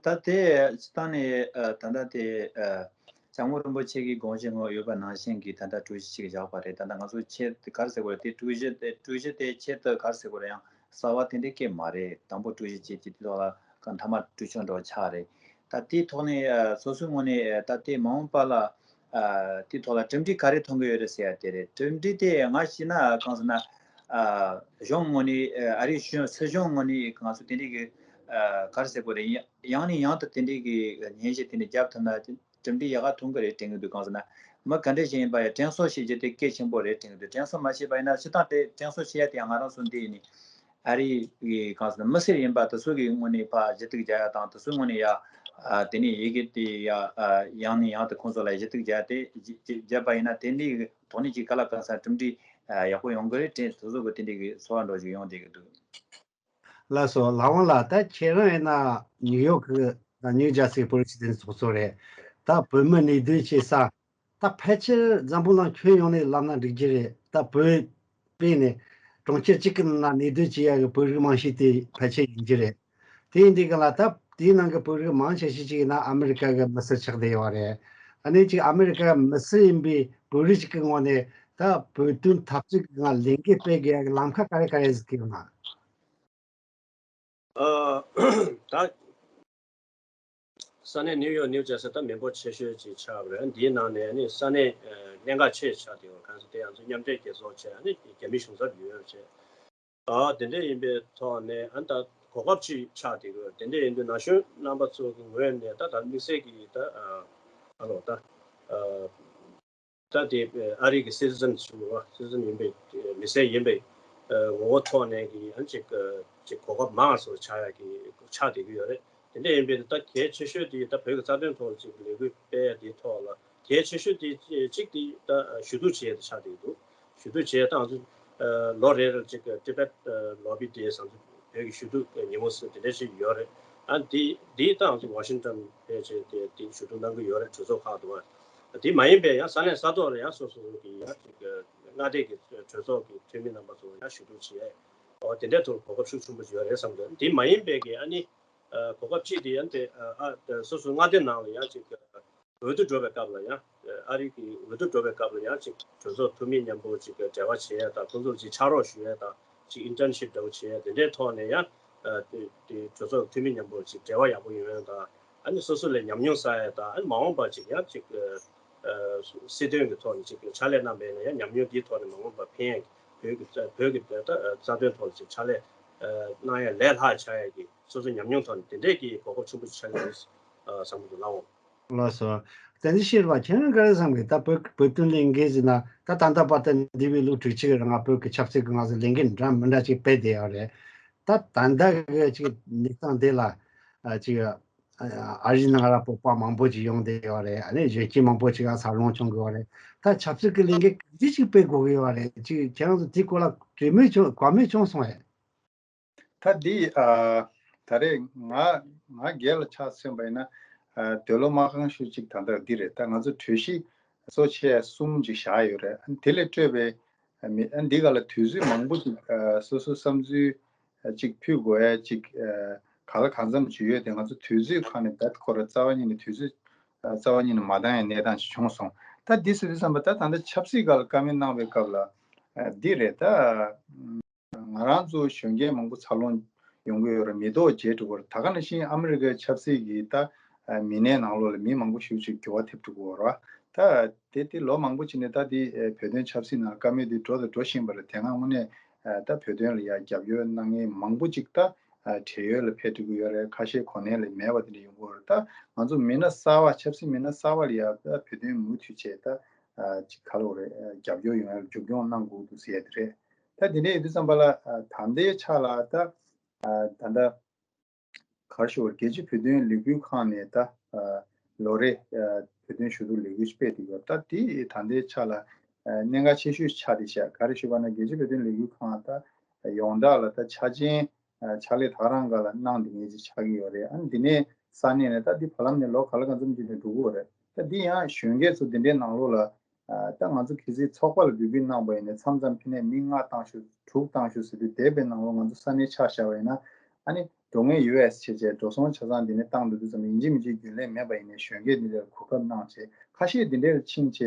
ད་དེ་སྤྱིར་བཏང་ནས་ཨ་ད་ལྟ་དེ་ཨ་སྐྱབས་མགོན་རིན་པོ་ཆེ་གི་དགོངས་བཞེད་ངོ་ཡོད་པ་ནང་བཞིན་གྱི་ད་ལྟ་གྲོས་གཞི་ཞིག་བཞག་པ་རེད། ད་ལྟ་ང་ཚོ་ཆེད་དུ་ག་རེ་ཟེར་དགོས་རེད། དེ་གྲོས་གཞི་དེ་གྲོས་གཞི་དེ་ཆེད་དུ་ག་རེ་ཟེར་དགོས་རེད། ཡང་གསར་བ་དེ་འདྲའི་སྐད་མ་རེད། དང་པོ་གྲོས་གཞི་བྱས་ཀྱི་དེ་ཐོག་ལ་གང་མཐའ་མ་གྲོས་ཆོད་འདྲ་བོ་ཆགས་རེད། ད་དེའི་ཐོག་ནས་ཨ་སོ་སོའི་ངོས་ནས་ཨ་ད་ལྟའི་མ་འོངས་པ་ལ་ཨ་དེའི་ཐོག་ལ་གྲུབ་འབྲས་ག་རེ་ཐོན་གི་ཡོད་རེད་ཟེར་ཡ་དེ་རེད། གྲུབ་འབྲས་དེ་ང་བྱས་ན་གང་ཟེར་ན་ཨ་གཞུང་ངོས་ནས་ཨ་རིའི་གཞུང་སྲིད་གཞུང་ངོས་ནས་ང་ཚོ་དེ་འདྲའི་གི་ཨ་ག་རེ་ཟེར་དགོས་རེད། ཡང་ནས་ཡང་དུ་དེ་འདྲའི་གི་སྙན་ཞུ་དེ་འདྲ་བརྒྱབ་ཐུབ་ན་དེ་གྲུབ་འབྲས་ཡག་ག་ཐོན་གི་རེད་དྲན་གི་འདུག་གང་ཟེར་ན་མི་ག་འདྲ་ཞིག་ཡིན་པ་ཡང་དྲན་གསོ་བྱེད་རྒྱུ་དེ་གལ་ཆེན་པོ་རེད་དྲན་གི་འདུག་དྲན་གསོ་མ་བྱས་པ་ཡིན་ན་སྤྱིར་བཏང་དེ་དྲན་གསོ་བྱེད་ཡ་དེ་ཡང་ང་རང་ཚོ་འདི་ཡིན་ནི། ཨ་རི་ཡི་གང་ཟེར་ན་མི་སེར་ཡིན་པ་དེ་ཚོ་གི་ངོས་ནས་ཕར་ཞུ་གཏུག་རྒྱག་ཡ་དང་དེ་ཚོའི་ངོས་ནས་ཡ་ཨ་དེ་ནས་ཡི་གེ་དེ་ཡ་ཨ་ཡང་ནས་ཡང་དུ་ཁོང་ཚོ་ལ་ཞུ་གཏུག་རྒྱག་དེ་རྒྱག་པ་ཡིན་ན་དེ་འདྲའི་ཐོག་ནས་ཀྱི་ག་ལ་གང་ཟེར་གྲུབ་འབྲས་ཡག་པོ་ཡོང་གི་རེད་དྲན་དེ་ཚོ་གི་དེ་འདྲའི་གི་ཚོར་བ་འདྲ་ཞིག་ཡོང་བསྡད་ཀྱི་འདུག་ལགས་སོ། ལགས་དབང་ལགས། ད་ཁྱེད་རང་ཡིན་ན་ནིའུ་ཡོག་གི་ད་ནིའུ་ཇར་སི་བོད་རིགས་སྤྱི་མཐུན་ཚོགས་གཙོ་རེད། ད་བོད་མི་གནས་སྡོད་བྱེད་ས་ད་ཕལ་ཆེར་འཛམ་བུ་གླིང་ཁྱོན་ཡོངས་ནས་ལབ་ན་འགྲིག་གི་རེད། ད་བོད་པས་ནས་གྲོང་ཁྱེར་གཅིག་གི་ནང་ན་གནས་སྡོད་བྱེད་ཡ་གི་བོད་རིགས་མང་ཤོས་དེ་ཕལ་ཆེར་ཡིན་གྱི་རེད། དེ་ཡིན་དུས་ག་ལ་ད་དེའི་ནང་གི་བོད་རིགས་མང་ཆེ་ཤོས་ཅིག་ཡིན་ན་ཨ་མི་རི་ཀ་གི་མི་སེར་ཆགས་བསྡད་ཡོད་རེད། ཨ་ནི་ཅིག་ཨ་མི་རི་ཀ་མི་སེར་ཡིན་པའི་བོད་རིགས་ཅིག་གི་ངོས་ནས་ད་བོད་དོན་འཐབ་རྩོད་ཀྱི་ངང་ལས་འགུལ་སྤེལ་དགོས་ཡ་གི་ལམ་ཁ་ག་རེ་ག་རེ་ཟིག་གི་ཡོད་ན། ཨ་ད་ས་གནས་ནིའུ་ཡོག་ནིའུ་ཇར་སི་ད་མི་འབོར་ཆེ་ཤོས་ཅིག་ཆགས་པ་རེད། འདིའི་ནང་ནས་ནི་ས་གནས་ཨ་གནད་འགག་ཆེ་ཆགས་བསྡད་ཡོད། གང་ཟེར་དེ་ང་ཚོ་མཉམ་འབྲེལ་རྒྱལ་ཚོགས་བྱས་ཨ་ནི་རྒྱ་མི་གཞུང་ཚབ་ཡོད་བྱས། ཨ་དེ་འདྲ་ཡིན་པའི་ཐོག་ནས་ཨ་ནི་ད་གོ་སྐབས་ཅིག་ཆགས་བསྡད་ཀྱི་ཡོད། དེ་འདྲ་ཡིན་དུས་ན་གཞོན་རྣམ་པ་ཚོ་གི་ངོས་ནས་ད་ད་དམིགས་བསལ་གྱི་ད་ཨ་ཨ་ལོ་ད་ཨ་ད་དེ་ཨ་རི་གི་སི་ཊི་ཟན་ཞུ་བ་སི་ཊི་ཟན་ཡིན་པའི་མི་སེར་ཡིན་པའི་ཨ་ངོ་བོ་ཐོག་ནས་ཀྱི་ཨ་ནི་ཅིག་ཨ་ཅིག་གོ་སྐབས་མང་སོགས་ཆགས་ཡ་གི་ཆགས་བསྡད་ཀྱི་ཡོད་རེད། དེ་འདྲ་ཡིན་པའི་ད་གལ་ཆེ་ཤོས་དེ་ད་བོད་ཀྱི་རྩ་དོན་ཐོག་ལ་ཅིག་ལས་འགུལ་སྤེལ་ཡ་དེའི་ཐོག་ལ་ གལ་ཆེ་ཤོས་དེ་གཅིག་དེ་ད་ཞུ་གཏུག་བྱེད་ཡས་དེ་ཆགས་བསྡད་འདུག་ཞུ་གཏུག་བྱེད་ཡས་ད་ང་ཚོ་ལོ་རེ་རེར་གཅིག་Tibet Lobby Day བསམ་ཚུལ་བོད་ཀྱི་ཞུ་གཏུག་ཉིན་མོ་ཟེར་དེ་འདྲ་ཞིག་ཡོད་རེད། ཨ་འདི་འདི་ད་ང་ཚོ་Washington་ཕལ་ཆེར་དེ་དེ་ཞུ་གཏུག་གནང་གི་ཡོད་རེད། གྲོས་ཚོགས་ཁག་ཏུ་བ་དེ་མ་ཡིན་པའི་ཡང་ས་གནས་ས་ཐོག་ལ་ཡང་སོ་སོ་སོ་གི་ཡང་གཅིག་མངའ་སྡེ་གི་གྲོས་ཚོགས་ཀྱི་འཐུས་མི་རྣམ་པ་ཚོ་ཡང་ཞུ་གཏུག་བྱེད་ཡས་ཨོ་དེ་འདྲའི་ཐོག་གོ་སྐབས་ཤུགས་ཆེན་པོ་ཡོད་རེད་བསམ་གི་འདུག་འདི་མ་ཡིན་པའི་གི་ཨ་ནི་གོ་སྐབས་གཅིག་དེ་ཡང་དེ་ཨ་སོ་སོའི་མངའ་སྡེ་ནང་ལ་ཡང་གཅིག་འོས་བསྡུ་འགྲོ་བའི་སྐབས་ལ་ཡང་ཨ་རི་གི་འོས་བསྡུ་འགྲོ་བའི་སྐབས་ལ་ཡང་ཅིག་གྲོས་ཚོགས་འཐུས་མི་མཉམ་པོ་ཅིག་འབྲེལ་བ་བྱེད་ཡས་དང་ཁོང་ཚོར་ཅིག་ཕྱག་རོགས་ཞུ་ཡས་དང་ཅིག་internship་འདྲ་བོ་བྱེད་ཡས་དེ་འདྲའི་ཐོག་ནས་ཡང་དེ་གྲོས་ཚོགས་འཐུས་མི་མཉམ་པོ་ཅིག་འབྲེལ་བ་ཡག་པོ་ཡོང་ཡས་དང་ཨ་ནི་སོ་སོ་ལ་ཉམས་མྱོང་བསགས་ཡས་དང་ཨ་ནི་མ་འོངས་པ་ཅིག་ཡང་ཅིག་སྲིད་དོན་གྱི་ཐོག་ནས་ཅིག་ཕྱག་ལས་གནང་པ་ཡིན་ན་ཡང་ཉམས་མྱོང་འདིའི་ཐོག་ནས་མ་འོངས་པ་ཕན་ཡས་བོད་ཀྱི་བོད་ཀྱི་རྩ་དོན་ཐོག་ལ་ཅིག་ཕྱག་ལས་གནང་ཡས་ལས་སླ་ཆགས་ཡས་ཀྱི་སོ་སོའི་ཉམས་མྱོང་ཐོག་ནས་དེ་འདྲས་ཀྱི་གོ་སྐབས་ཆེན་པོ་ཅིག་ཆགས་ཀྱི་རེད་བསམ་གྱི་འདུག་ལགས་འོང་། ལགས་སོ། བསྟན་འཛིན་ཤེས་རབ་ཁྱེད་རང་ག་རེ་བསམ་གི། ད་བོད་བོད་དོན་ལས་འགུལ་ཟེར་ན་ད་ད་ལྟ་བར་དུ་འདས་པའི་ལོ་དྲུག་ཅུ་གི་རིང་ང་བོད་ཀྱི་ཆབ་སྲིད་ཀྱི་ང་ཚོ་ལས་འགུལ་འདྲ་མི་འདྲ་ཅིག་སྤེལ་བསྡད་ཡོད་རེད། ད་ད་ལྟ་གི་ཅིག་གནས་སྟངས་དེ་ལ་ཨ་ཅིག་ཨ་རིའི་ནང་ལ་སྤོབས་པ་མང་པོ་ཅིག་ཡོང་བསྡད་ཡོད་རེད། ཨ་ནི་གཞོན་སྐྱེས་མང་པོ་ཅིག་ག་འཚར་ལོངས་བྱུང་གི་ཡོད་རེད། ད་ཆབ་སྲིད་ཀྱི་ལས་འགུལ་ག་འདྲ་ཅིག་སྤེལ་དགོས་ཀྱི་ཡོད་རེད། ཅིག་ཁྱེད་རང་ཚོ་དེའི་སྐོར་ལ་གྲོས་མོལ་བྱུང་གོ་མོལ་བྱུང་སོང་ངས། ད་འདི་ཨ་ད་རེས་ང་ང་སྒེར་ལ་ཆ་མཚོན་པ་ཡིན་ན་ཨ་འདོད་བློ་མ་ཁེངས་ཤོས་གཅིག་ད་ལྟ་འདི་རེད། ད་ང་ཚོ་གྲོས་གཞི་གཙོ་ཆེ་གསུམ་ཅིག་བཞག་ཡོད་རེད། ཨ་དེ་ལས་སྤྲོས་པའི་ཨ་མི་ཨ་འདི་ག་ལ་དུས་ཚོད་མང་པོ་ཅིག་ཨ་སོ་སོའི་བསམ་ཚུལ་ཨ་ཅིག་ཕུལ་དགོས་ཡ་ཅིག་ཨ་ག་ལ་གང་འཚམ་ཅིག་ཡོད་དེ་ང་ཚོ་དུས་ཚོད་ཁག་ནས་ད་ཁོ་ར་རྩ་བ་ཉིད་ནས་དུས་ཚོད་ཨ་རྩ་བ་ཉིད་ནས་མ་འདང་ཡ་གནས་སྟངས་ཅིག་བྱུང་སོང་། ད་འདི་སུ་དུས་བསམ་པ་ད་ད་ལྟ་ཆབ་སྲིད་སྒང་ལ་བཀའ་མོལ་གནང་བའི་སྐབས་ལ་ཨ་འདི་རེད་ད། ང་རང་ཚོ་གཞོན་སྐྱེས་མང་པོ་འཚར་ལོངས་ཡོང་གི་ཡོད་རེད། མི་ཐོག་བརྗེ་འགྲོ་གི་རེད། ད་ག་ནང་བཞིན་ཨ་མི་རི་ཀའི་ཆབ་སྲིད་ཀྱི་ད་མི་སྣའི་ནང་ལོགས་ལ་མི་མང་པོ་ཞེ་པོ་ཅིག་འགྱུར་བ་ཐེབས་འགྲོ་གི་ཡོད་རེད། ད་དེ་དེ་ལོ་མང་པོ་ཅིག་ནས་ད་དེ་བོད་དོན་ཆབ་སྲིད་ནང་བཀའ་མོལ་དེ་འགྲོ་དང་འགྲོ་བཞིན་པ་རེད། དེ་སྔ་དངོས་གནས་ད་བོད་དོན་ལ་ཡ་རྒྱབ་སྐྱོར་གནང་མཁན་མང་པོ་ཅིག་ད་བགྲེས་ཡོལ་ལ་ཕེབས་འགྲོ་གི་ཡོད་རེད། ཁ་ཤས་གོ་གནས་ལ་མེད་པ་དེ་འདྲ་ཡོང་གི་ཡོད་རེད། ད་ང་ཚོ་མི་སྣ་གསར་པ་ཆབ་སྲིད་མི་སྣ་གསར་པ་ལ་ཡ་ད་བོད་དོན་མུ་མཐུད་བྱས་ད་ཅིག་ག་ལ་རེད་རྒྱབ་སྐྱོར་ཡོང་ཡ་ལ་མཇུག་སྐྱོང་གནང་དགོས་འདུག་ཟེར་ཡ་དེ་རེད། ད་དེ་འདྲ་ཡིན་དུས་ཙམ་པ་ལ་ཨ་ད་ལྟའི་ཆ་ལ་ད་ཨ་ད་ལྟ་གར་ཞུ་བར་རྒྱལ་སྤྱིའི་བོད་དོན་ལས་འགུལ་ཁང་ནས་ད་ཨ་ལོ་རེ་ཨ་བོད་དོན་ཞུ་གཏུག་ལས་འགུལ་སྤེལ་བསྡད་ཡོད། ད་དེ་ད་ལྟའི་ཆ་ལ་ཨ་གནད་འགག་ཆེ་ཤོས་ཆགས་བསྡད་ཤག་ག་རེ་ཞུ་བ་ན་རྒྱལ་སྤྱིའི་བོད་དོན་ལས་འགུལ་ཁང་ད་ཡོངས་གྲགས་ལ་ད་ཆ་རྐྱེན་ཨ་ཕྱག་ལས་ད་ག་རང་སྒང་ལ་གནང་བསྡད་མཁན་ཅིག་ཆགས་ཀྱི་ཡོད་རེད། ཨ་ནི་འདི་ནས་ས་གནས་ནས་ད་འདི་བར་ལམ་ནས་ལོ་ག་ལ་གང་འཚམ་ཅིག་ནས་འགྲོ་གི་ཡོད་རེད། ད་འདི་ཡང་གཞོན་སྐྱེས་ཚོ་འདི་འདྲའི་ནང་ལོགས་ལ་ཨ་ད་ང་ཚོ་གལ་སྲིད་ཚོགས་པ་ལ་འབོད་སྐུལ་གནང་པ་ཡིན་ན་མཚམས་མཚམས་ཕི་ནས་མི་ལྔ་བཏང་ཤོག་དྲུག་བཏང་ཤོག་ཟེར་དུས་འདས་པའི་ནང་ལོགས་ང་ཚོ་ས་གནས་ཆ་བཞག་པ་ཡིན་ན་ཨ་ནི་འགྲོ་མཁན་ཡུ་ཨེས་བྱས་བྱས་འགྲོ་སོང་ཆ་ཚང་འདི་ནས་བཏང་འདུག་དུས་ཙམ་ཡིན་གཅིག་མིན་གཅིག་རྒྱུན་ལས་མེད་པ་ཡིན་ནའི་གཞོན་སྐྱེས་འདི་འདྲར་གོ་སྐབས་གནང་བྱས་ཁ་ཤས་འདི་འདྲར་ཕྱིན་བྱས་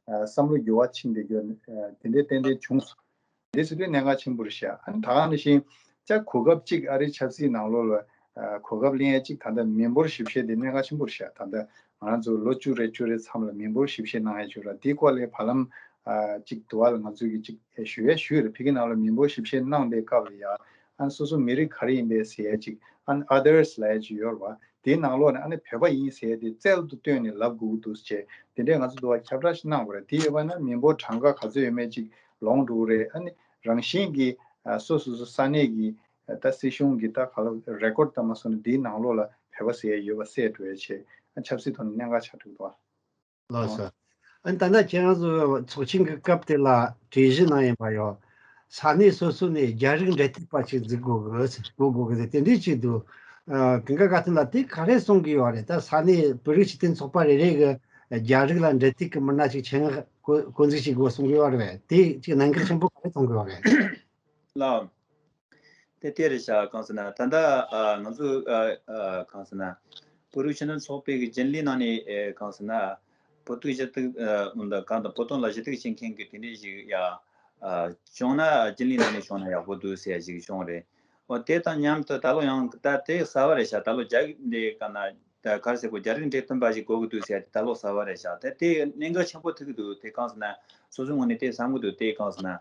ཨ་བསམ་བློ་འགྱུར་བ་ཕྱིན་བསྡད་རྒྱུ་ཨ་འདི་འདྲའི་ཏན་ཏན་བྱུང་སོང་། དེ་སྲིད་དུས་གནད་འགག་ཆེན་པོ་རེད་ཤག་ཨ་ནི་ད་ག་ནང་བཞིན་ཅག་གོ་སྐབས་གཅིག་ཨ་རིའི་ཆབ་སྲིད་ནང་ལོགས་ལ་ཨ་གོ་སྐབས་ལེན་ཡ་གཅིག་ད་ལྟ་མི་འབོར་ཞིབ་བཤེར་དེ་གནད་འགག་ཆེན་པོ་རེད་ཤག་ད་ལྟ་ང་རང་ཚོ་ལོ་བཅུ་རེ་བཅུ་རེ་མཚམས་ལ་མི་འབོར་ཞིབ་བཤེར་གནང་ཡ་བྱུང་ར་དེའི་སྐོར་ལ་བར་ལམ་ཨ་གཅིག་དུ་བ་ལ་ང་ཚོས་ཀྱི་གཅིག་ཞུ་ཡ་ཞུས་རེད། ཕ་གི་ནང་ལ་མི་འབོར་ཞིབ་བཤེར་གནང་པའི་སྐབས་ལ་ཡ་ཨ་ནི་སོ་སོ་མི་རིགས་ག་རེ་ཡིན་པས་ཟེར་ཡ་གཅིག་ཨ་ནི་ཨ་དར་སི་ལབ་ཡ་གཅིག་ཡོད་རེད་བ། དེའི་ནང་ལོགས་ནས་ཨ་ནི་བོད་པ་ཡིན་ཟེར་དེ་རྩལ་དུ་བཏོན་ནས་ལབ་དགོས་ཀྱི་འདུག་ཅེས་དེ་འདྲས་ང་ཚོ་འདུག་བ་ཁྱབ་བསྒྲགས་ཤིག་གནང་དགོས་རེད། དེ་ཡོད་པ་ན་མི་འབོར་གྲངས་ཀ་ག་ཚོད་ཡོད་མེད་ཅིག་ལོངས་འགྲོ་གི་རེད། ཨ་ནི་རང་བཞིན་གྱིས་ཨ་སོ་སོ་སོ་ས་གནས་ཀྱི་ཨ་ད་སྲིད་གཞུང་གི་ད་ག་ལ་རེ་ཀོར་ད་མ་སོང་ན་དེའི་ནང་ལོགས་ལ་བོད་པ་ཟེར་ཡ་ཡོད་པ་གསལ་འགྲོ་ཡ་བྱས་ཨ་ཆབ་སྲིད་ཐོག་ནས་གནད་འགག་ཆགས་འགྲོ་གི་འདུག་བ། ལགས་སོ། ཨ་ནི་ད་ལྟ་ཁྱེད་རང་ཚོ་ཚོགས་ཆེན་གྱི་སྐབས་དེ་ལ་གྲོས་གཞི་ནང་ཡིན་པ་ཡོད། ས་གནས་སོ་སོ་ནས་རྒྱ་རིགས་འབྲེལ་མཐུད་པ་ཞིག་འཛུགས་དགོས་གི་འཛུགས་དགོས་གི་ཟེར་དེ་འདྲས་ཅིག་འདུག་ཨ་ཀུན་དགའ་དགའ་ལྡན་ལགས་དེ་ག་རེ་གསུང་གི་ཡོད་རེད། ད་ས་གནས་བོད་རིགས་སྤྱི་མཐུན་ཚོགས་པ་རེ་རེ་གི་རྒྱ་རིགས་ལ་འབྲེལ་མཐུད་ཀྱི་མི་སྣ་ཞིག་ཆེད་མངགས་བསྐོ་བསྐོ་འཛུགས་བྱེད་དགོས་གསུང་གི་ཡོད་རེད་པས། དེ་ཅིག་གནད་འགག་ཆེན་པོ་ག་རེ་མཐོང་གི་ཡོད་རེད། ལགས། དེ་དེ་རེད་ཤག་གང་ཟེར་ན་ད་ལྟ་ཨ་ང་ཚོ་ཨ་ཨ་གང་ཟེར་ན་བོད་རིགས་སྤྱི་མཐུན་ཚོགས་པའི་གི་རྒྱུན་ལས་ནང་ནས་ཨེ་གང་ཟེར་ན་བོད་དོན་ཞུ་གཏུག་ཨ་གང་དང་བོད་དོན་ལ་ཞུ་གཏུག་བྱེད་མཁན་གི་དེ་འདྲས་ཞིག་ཡ་ཨ་བྱུང་ན་རྒྱུན་ལས་ནང་ནས་བྱུང་ན་ཡག་པོ་འདུག་ཟེར་ཡ་ཞིག་བྱུང་རེད། འོ་དེ་དང་མཉམ་དུ་ད་ལོ་ཡང་ད་དེ་གསར་པ་རེད་ཤག་ད་ལོ་རྒྱ་རིགས་འདི་ག་ན་ད་ག་རེ་ཟེར་དགོས་རྒྱ་རིགས་འབྲེལ་མཐུད་པ་ཞིག་དགོས་ཀྱི་འདུག་ཟེར་ཡ་དེ་ད་ལོ་གསར་པ་རེད་ཤག་དེ་དེ་གནད་འགག་ཆེན་པོ་ཐུག་གི་འདུག་དེ་གང་ཟེར་ན་སོ་སོའི་ངོས་ནས་དེ་བསམ་གི་འདུག་དེ་གང་ཟེར་ན།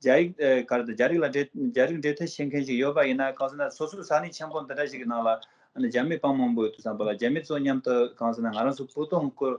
རྒྱ་ཡིག་ཨ་ག་རེ་ད་རྒྱ་རིགས་ལ་འབྲེལ་རྒྱ་རིགས་འབྲེལ་མཐུད་བྱེད་མཁན་ཞིག་ཡོད་པ་ཡིན་ན་གང་ཟེར་ན་སོ་སོའི་ས་གནས་ཆེན་པོ་འདི་འདྲ་ཞིག་གི་ནང་ལ་ཨ་ནི་རྒྱ་མི་དཔེ་མང་པོ་ཡོད་དུས་ཙམ་པ་ལ་རྒྱ་མི་ཚོ་མཉམ་དུ་གང་ཟེར་ན་ང་རང་ཚོ་བོད་དོན་སྐོར་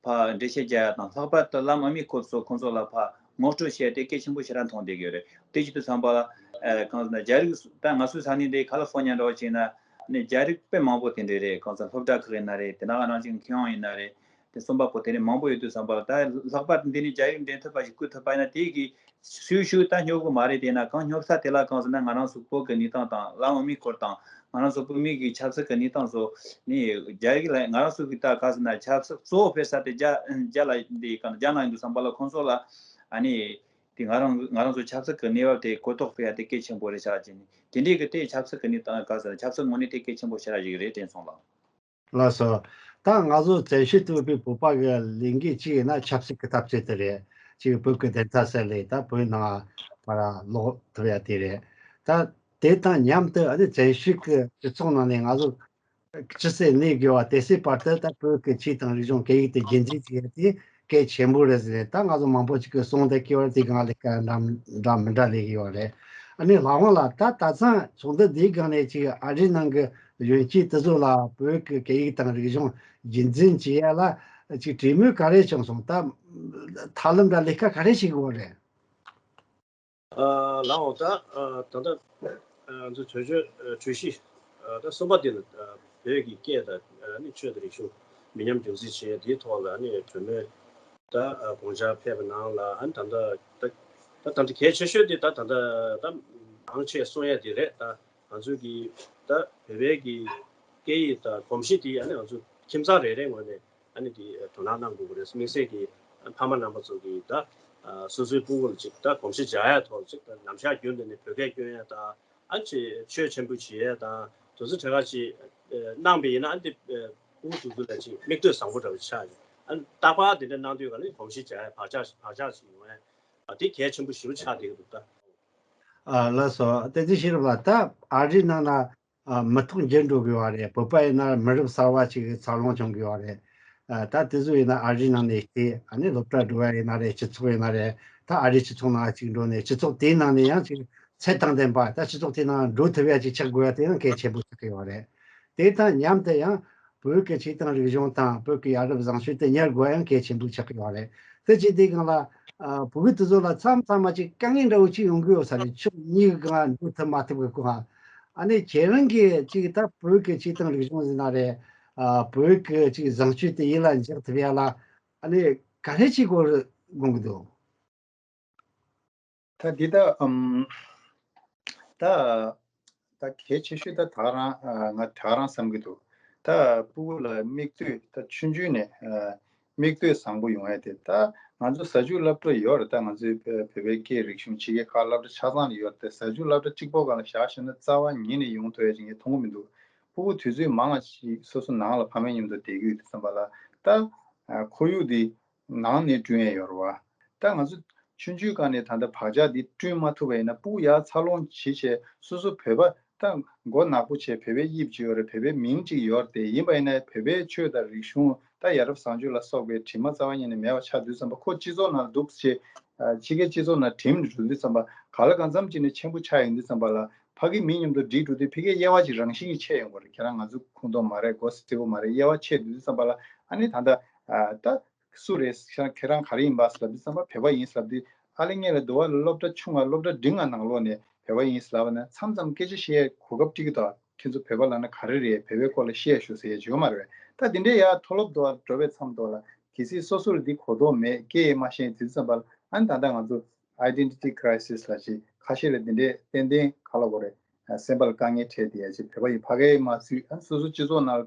ཕར་འགྲེལ་བཤད་རྒྱག་ཡ་དང་ལྷག་པར་དུ་བླ་མ་མི་སྐོར་ཚོ་ཁོང་ཚོ་ལ་ཕར་ངོ་སྤྲོད་བྱས་ཏེ་གལ་ཆེན་པོ་ཞེ་དྲག་མཐོང་བསྡད་ཀྱི་ཡོད་རེད། དེ་བྱེད་དུས་ཙམ་པ་ལ་ཨ་གང་ཟེར་ན་རྒྱ་རིགས་ད་ང་ཚོའི་ས་གནས་འདི་ཁ་ལི་ཧྥོ་ནི་ཡ་འདྲ་བོ་བྱས་ན་ཨ་ནི་རྒྱ་རིགས་དཔེ་མང་པོ་དེ་འདྲ་རེད། གང་ཟེར་སློབ་གྲྭ་ཁག་ཡིན་ན་རེད། དེ་ནང་ང་རང་ཅིག་མཁས་དབང་ཡིན་ན་རེད། དེ་རྩོམ་པ་པོ་དེ་ནས་མང་པོ་ཡོད་དུས་ཙམ་པ་ལ། ད་ལྷག་པར་འདི་ནས་རྒྱ་ཡིག་འགྲན་ཐུབ་པ་ཞིག་བསྐུར་ཐུབ་པ་ཡིན་ན། དེ་གི་ཤུགས་ཤུགས་ད་སྙོབ་གི་མ་རེད། དེས་ན་གང་སྙོབ་ས་དེ་ལ་གང་ཟེར་ན། ང་རང་ཚོ་བོད་ཀྱི་གནས་སྟངས་དང་། ལའོ་མི་སྐོར་དང་། ང་རང་ཚོ་བོད་མི་གི་ཆབ་སྲིད་ཀྱི་གནས་སྟངས་ཚོ་ནི། རྒྱ་ཡིག་ལ་ང་རང་ཚོ་གི་ད་ག་ཟེར་ན། ཆབ་སྲིད་གཙོ་བོ་སྤེལ་ས་དེ་རྒྱ་རྒྱ་ལ་འདི་ག་རྒྱ་ནང་ཡིན་དུས་ཙམ་པ་ལ། ཁོང་ཚོ་ལ་ཨ་ནི་དེ་ང་རང་ང་རང་ཚོ་ཆབ་སྲིད་ཀྱི་གནས་བབ་དེ་གོ་རྟོགས་སྤེལ་ཡ་དེ་གལ་ཆེན་པོ་རེད་ཤག་ཅེས་ནི། དེ་འདྲའི་གི་དེ་ཆབ་སྲིད་ཀྱི་གནས་སྟངས་ག་ཟེར་ན། ཆབ་སྲིད་ངོས་ནས་དེ་གལ་ཆེན་པོ་ཞེ་དྲག་ཞིག་རེད་དྲན་སོང་ལགས། ལགས་སོ། ད་ང་ཚོ་བཙན་བྱོལ་དུ་ཡོད་པའི་བོད་པ་གི་ལས་འགན་གཅིག་ཡིན་ན་ཆབ་སྲིད་ཀྱི་འཐབ་རྩོད་དེ་རེད། གཅིག་བོད་ཀྱི་བདེན་མཐའ་གསལ་སླད་ད་བོད་ནང་ཕར་ལོག་ཐུབ་ཡ་དེ་རེད། ད་དེ་དང་མཉམ་དུ་ཨ་ནི་བཙན་བྱོལ་གྱི་སྤྱི་ཚོགས་ནང་ནས་ང་ཚོ་ཇི་སྲིད་གནས་དགོས་པ་དེ་སྲིད་བར་དུ་ད་བོད་ཀྱི་ཆོས་དང་རིག་གཞུང་སྐད་ཡིག་དེ་རྒྱུན་འཛིན་བྱེད་ཡ་དེ་གལ་ཆེན་པོ་རེད་ཟེར། ད་ང་ཚོ་མང་པོ་ཅིག་གིས་གསུངས་བསྡད་ཀྱི་ཡོད་རེད། དེ་སྒང་ལ་འདྲ་འདྲ་མི་འདྲ་ལས་ཀྱི་ཡོད་རེད། ཨ་ནི་ལྷ་དབང་ལགས། ད་ད་ཚང་ཚོགས་འདུ་འདིའི་སྒང་ནས་ཅིག་ཨ་རིའི་ནང་གི་གཞོན་སྐྱེས་དེ་ཚོ་ལ་བོད་ཀྱི་སྐད་ཡིག་དང་རིག་གཞུང་རྒྱུན་འཛིན་བྱེད་ཡ་ལ་ཅིག་གྲོས་མོལ་ག་རེ་བྱུང་སོང་། ད་ཐབས་ལམ་དང་ལས་ཀ་ག་རེ་བྱེད་ཀྱི་ཡོད་རེད། ཨ་ལགས་འོ། ད་ཨ་ད་ལྟ་ཨ་ང་ཚོ་བོད་ཆོས་ཨ་གྲོས་གཞི་ཨ་ད་གསུམ་པ་འདི་ལ་ཨ་བོད་ཀྱི་སྐད་དང་ཨ་ནི་ཆོས་དང་རིག་གཞུང་མི་ཉམས་རྒྱུན་འཛིན་བྱེད་ཡ་དེའི་ཐོག་ལ་ཨ་ནི་གྲོས་མོལ་ད་ཨ་དགོངས་འཆར་ཕེབས་པ་ནང་ལ། ཨ་ནི་ད་ལྟ་ད་ད་ད་ལྟ་གལ་ཆེ་ཤོས་དེ་ད་ད་ལྟ་ད་མང་ཆེ་གསུང་ཡ་དེ་རེད། ད་ང་ཚོའི་གི་ད་བོད་པའི་གི་སྐད་ཡིག་དང་གོམས་གཤིས་དེ་ཨ་ནི་ང་ཚོ་ཁྱིམ་ཚང་རེ་རེའི་ངོས་ནས་ཨ་ནི་དེ་དོ་སྣང་གནང་དགོས་ཀྱི་རེད། དམིགས་བསལ་གྱིས་ཕ་མ་རྣམ་པ་ཚོ་གིས་ད་ཨ་སོ་སོའི་སྤུ་གུ་ལ་ཅིག་ད་གོམས་གཤིས་འཇགས་ཡ་ཐོག་ལ་ཅིག་ད་ནམ་ཞག་རྒྱུན་དུ་ནས་བོད་སྐད་སྐྱོན་ཡ་དང་། ཨ་ནི་ཆོས་ཆོས་ཆེན་པོ་བྱེད་ཡ་དང་། དེ་ཚོ་གྲས་ཁ་ཅིག་ཨ་གནང་བ་ཡིན་ན། ཨ་ནི་དེ་ཨ་སྤུ་གུ་དེ་ཚོ་ལ་ཅིག་མིག་ལྟོས་བཟང་པོ་འདྲ་པོ་ཆགས་ཡོད། ཨ་ནི་རྟག་པར་དེ་འདྲ་གནང་དུས་ག་ལ་གོམས་གཤིས་འཇགས་ཡ། བག་ཆགས་བག་ཆགས་ཤིག་ཡོང་ཡ། ཨ་དེ་གལ་ཆེན་པོ་ཞེ་པོ་ཆགས་བསྡད་ཀྱི་འདུག་ད། ཨ་ལགས་སོ། བསྟན་འཛིན་ཤེས་རབ་ལགས། ད་ཨ་རིའི་ནང་ན་ཨ་མི་ཐོག་འགྱུར་འགྲོ་དགོས་པ་རེད། བོད་པ་ཡིན་ན་མི་རབས་གསར་བ་ཅིག་འཚར་ལོངས་བྱུང་དགོས་པ་རེད། ཨ་ད་དེ་ཚོ་ཡིན་ན་ཨ་རིའི་ནང་ནས་བལྟས། ཨ་ནི་སློབ་གྲྭ་འགྲོ་བ་ཡིན་ན་རེད། སྤྱི་ཚོགས་ཡིན་ན་རེད། ད་ཨ་རིའི་སྤྱི་ཚོགས་ནང་ཅིག་འགྲོ་ནས་སྤྱི་ཚོགས་དེའི་ནང་ནས་ཡང་ཅིག་ཚད་དང་ལྡན་པ། ད་སྤྱི་ཚོགས་དེའི་ནང་འགྲོ་ཐུབ་ཡ་ཅིག་ཆགས་དགོས་ཡ་དེ་ཡང་གལ་ཆེན་པོ་ཆགས་ཀྱི་ཡོད་རེད། དེ་དང་མཉམ་དུ་ཡང་བོད་ཀྱི་ཆོས་དང་རིག་གཞུང་དང་བོད་ཀྱི་ཡ་རབས་བཟང་སྤྱོད་དེ་གཉེར་དགོས་ཡང་གལ་ཆེན་པོ་ཆགས་ཀྱི་ཡོད་རེད། དེ་བྱེད་དུས་སྒང་ལ་ཨ་བོད་མི་དེ་ཚོ་ལ་མཚམས་མཚམས་མ་ཅིག་དཀའ་ངལ་འདྲ་བོ་ཅིག་ཡོང་གི་ཡོད་ས་རེད། ཕྱོགས་གཉིས་ཀྱི་སྒང་འགྲོ་ཐུབ་མ་ཐུབ་ཀྱི་སྐོར། ཨ་ནི་ཁྱེད་རང་གིས་ཅིག་ད་བོད་ཀྱི་ཆོས་དང་རིག་གཞུང་ཟེར་ན་རེད། ཨ་བོད་ཀྱི་ཅིག་བཟང་སྤྱོད་དེ་ཡིད་ལ་འཇགས་ཐུབ་ཡ་ལ་ཨ་ནི་ག་རེ་བྱེད་དགོས་དགོངས་ཀྱི་འདུག་ད་འདི་ད་ཨམ་ད་ད་གལ་ཆེ་ཤོས་ད་ད་རང་ཨ་ང་ད་རང་བསམ་གྱི་འདུག་ད་སྤུ་གུ་ལ་མིག་ལྟོས་ད་ཆུང་ཆུང་ནས་ཨ་མིག་ལྟོས་བཟང་པོ་ཡོང་ཡ་དེ། ད་ང་ཚོ་ཟ་རྒྱུ་སློབ་གྲྭ་ཡོད་རེད། ད་ང་ཚོའི་བོད་བོད་པའི་སྐད་རིག་གཞུང་ཕྱི་རྒྱལ་ཁག་སློབ་གྲྭ་ཆ་ཚང་ལ་ཡོད་རེད། ད་ཟ་རྒྱུ་སློབ་གྲྭ་གཅིག་པོ་སྒང་ལ་བཞག་ཤེས་ན་རྩ་བ་ཉིད་ནས་ཡོང་ཐུབ་ཡ་ཅིག་ངས་མཐོང་གི་མི་འདུག་སྤུ་གུ་དུས་ཚོད་མང་བ་ཞིག་སོ་སོ་ནང་ལ་ཕ་མའི་མཉམ་དུ་བསྡད་ཀྱི་ཡོད་དུས་ཙམ་པ་ལ། ད་ཁོར་ཡུག་འདི་ནང་ནས་བསྐྲུན་ཡས་ཡོད་རེད་བ། ད་ང་ཚོ་ཆུང་ཆུང་སྒང་ནས་ད་ལྟ་བག་ཆགས་འདི་བསྐྲུན་མ་ཐུབ་པ་ཡིན་ན། སྤུ་གུ་ཡར་འཚར་ལོངས་བྱེད་བྱས་སོ་སོ་བོད་པ་ད་མགོ་ནག་པོ་བྱས། བོད་པའི་དབྱིབས་ཅིག་ཡོད་རེད། བོད་པའི་མིང་ཅིག་ཡོད་རེད། དེ་ཡིན་པ་ཡིན་ན་བོད་པའི་ཆོས་དང་རིག་གཞུང་ད་ཡ་རབས་བཟང་སྤྱོད་ལ་སོགས་པའི་དྲི་མ་རྩ་བ་ཉིད་ནས་མེད་པ་ཆགས་དུས་ཙམ་པ། ཁོ་སྤྱི་ཚོགས་ནང་འདུག་བྱས་ཕྱི་རྒྱལ་སྤྱི་ཚོགས་ནང་འགྲིམ་འགྲོ་དུས་ཙམ་པ། ག་ལ་གང་འཚམ་ཅིག་ནས་ཆེན་པོ་ཆགས་ཡོང་དུས་ཙམ་པ་ལ། ཕ་གི་མི་མཉམ་དུ་འགྲིག་འགྲོ་དུས་ཕ་གིའི་དབྱེ་བ་ཅིག་རང་བཞིན་གྱིས་ཕྱེ་ཡོང་གི་རེད། ཁྱེད་རང་ང་ཚོ་ཁོངས་གཏོགས་མ་རེད། མགོ་སེར་པོ་མ་རེད། དབྱེ་བ་ཕྱེ་དུས་ཙམ་པ་ལ། ཨ་ནི་ད་ལྟ་ཨ་ད་སུ་རེད། ཁྱེད་རང་ག་རེ་ཡིན་པ་ཟེར་ལབ་དུས་ཙམ་པ་བོད་པ་ཡིན་ཟེར་ལབ་དུས། ཨ་ལེ་ངས་ལ་དུ་བ་ལ་སློབ་གྲྭ་ཆུང་ང་སློབ་གྲྭ་འབྲིང་ང་ནང་ལོགས་ནས་བོད་པ་ཡིན་ཟེར་ལབ་པ་ན། མཚམས་མཚམས་སྐད་ཆ་བཤད་གོ་སྐབས་སྤྲད་ཀྱི་འདུག་ཁྱེད་ཚོ་བོད་པ་ལབ་ན་ག་རེ་རེད། བོད་པའི་སྐོར་ལ་བཤད་ཤོག་ཟེར་ཡ་ཅིག་ཡོད་མ་རེད། ད་དེ་འདྲའི་ཡ་མཐོ་སློབ་དུ་བ་འགྲོ་བའི་མཚམས་དུ་བ་ལ་གལ་སྲིད་སོ་སོ་ལ་འདི་གོ་རྟོགས་མེད། སྐད་མ་ཤེས་དུས་ཙམ་པ་ལ། ཨ་ནི་ད་ལྟ་ང་ཚོ་identity crisis ལབ་ཅིག་ཁ་ཤས་ལ་འདི་འདྲའི་ཏན་ཏན་ག་ལ་གོ་རེད། སེམས་པ་ལ་དཀའ་ངལ་འཕྲད་བསྡད་ཡ་ཅིག་བོད་པ་ཡིན་ཕ་གིར་མ་ཚུད། ཨ་ནི་སོ་སོ་སྤྱི་ཚོགས་ནང་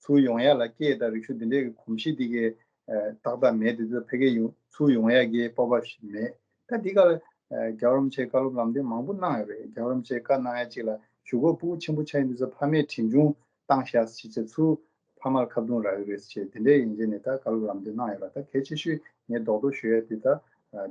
ཚུར་ཡོང་ཡ་ལ་སྐད་དང་རིག་གཞུང་འདི་འདྲའི་གོམས་གཤིས་འདི་གའི་ཨ་ཏག་ཏག་མེད་དུས་ཙམ། ཕ་གིར་ཡོང་ཚུར་ཡོང་ཡ་གི་སྤོབས་པ་ཞིག་མེད། ད་འདི་ག་ལ་ཨ་རྒྱལ་བ་རིན་པོ་ཆེས་བཀའ་སློབ་ལམ་སྟོན་མང་པོ་གནང་ཡོད་རེད། རྒྱལ་བ་རིན་པོ་ཆེས་བཀའ་གནང་ཡ་གཅིག་ལ་གཞུག་གུ་སྤུ་གུ་ཆེན་པོ་ཆགས་ཡོང་དུས་ཙམ་ཕ་མས་གྲོན་ཆུང་བཏང་ཤག་ཟེར་བྱས་ཚུར་ཕ་མར་ཁ་རྡུང་རག་གི་རེད་ཟེར་བྱས་དེ་འདྲའི་ཡིན་གཅིག་ནས་ད་བཀའ་སློབ་ལམ་སྟོན་གནང་ཡོད་ལ། ད་གལ་ཆེ་ཤོས་ངས་རྡོག་རྡོག་ཞུ་ཡ་དེ་ད་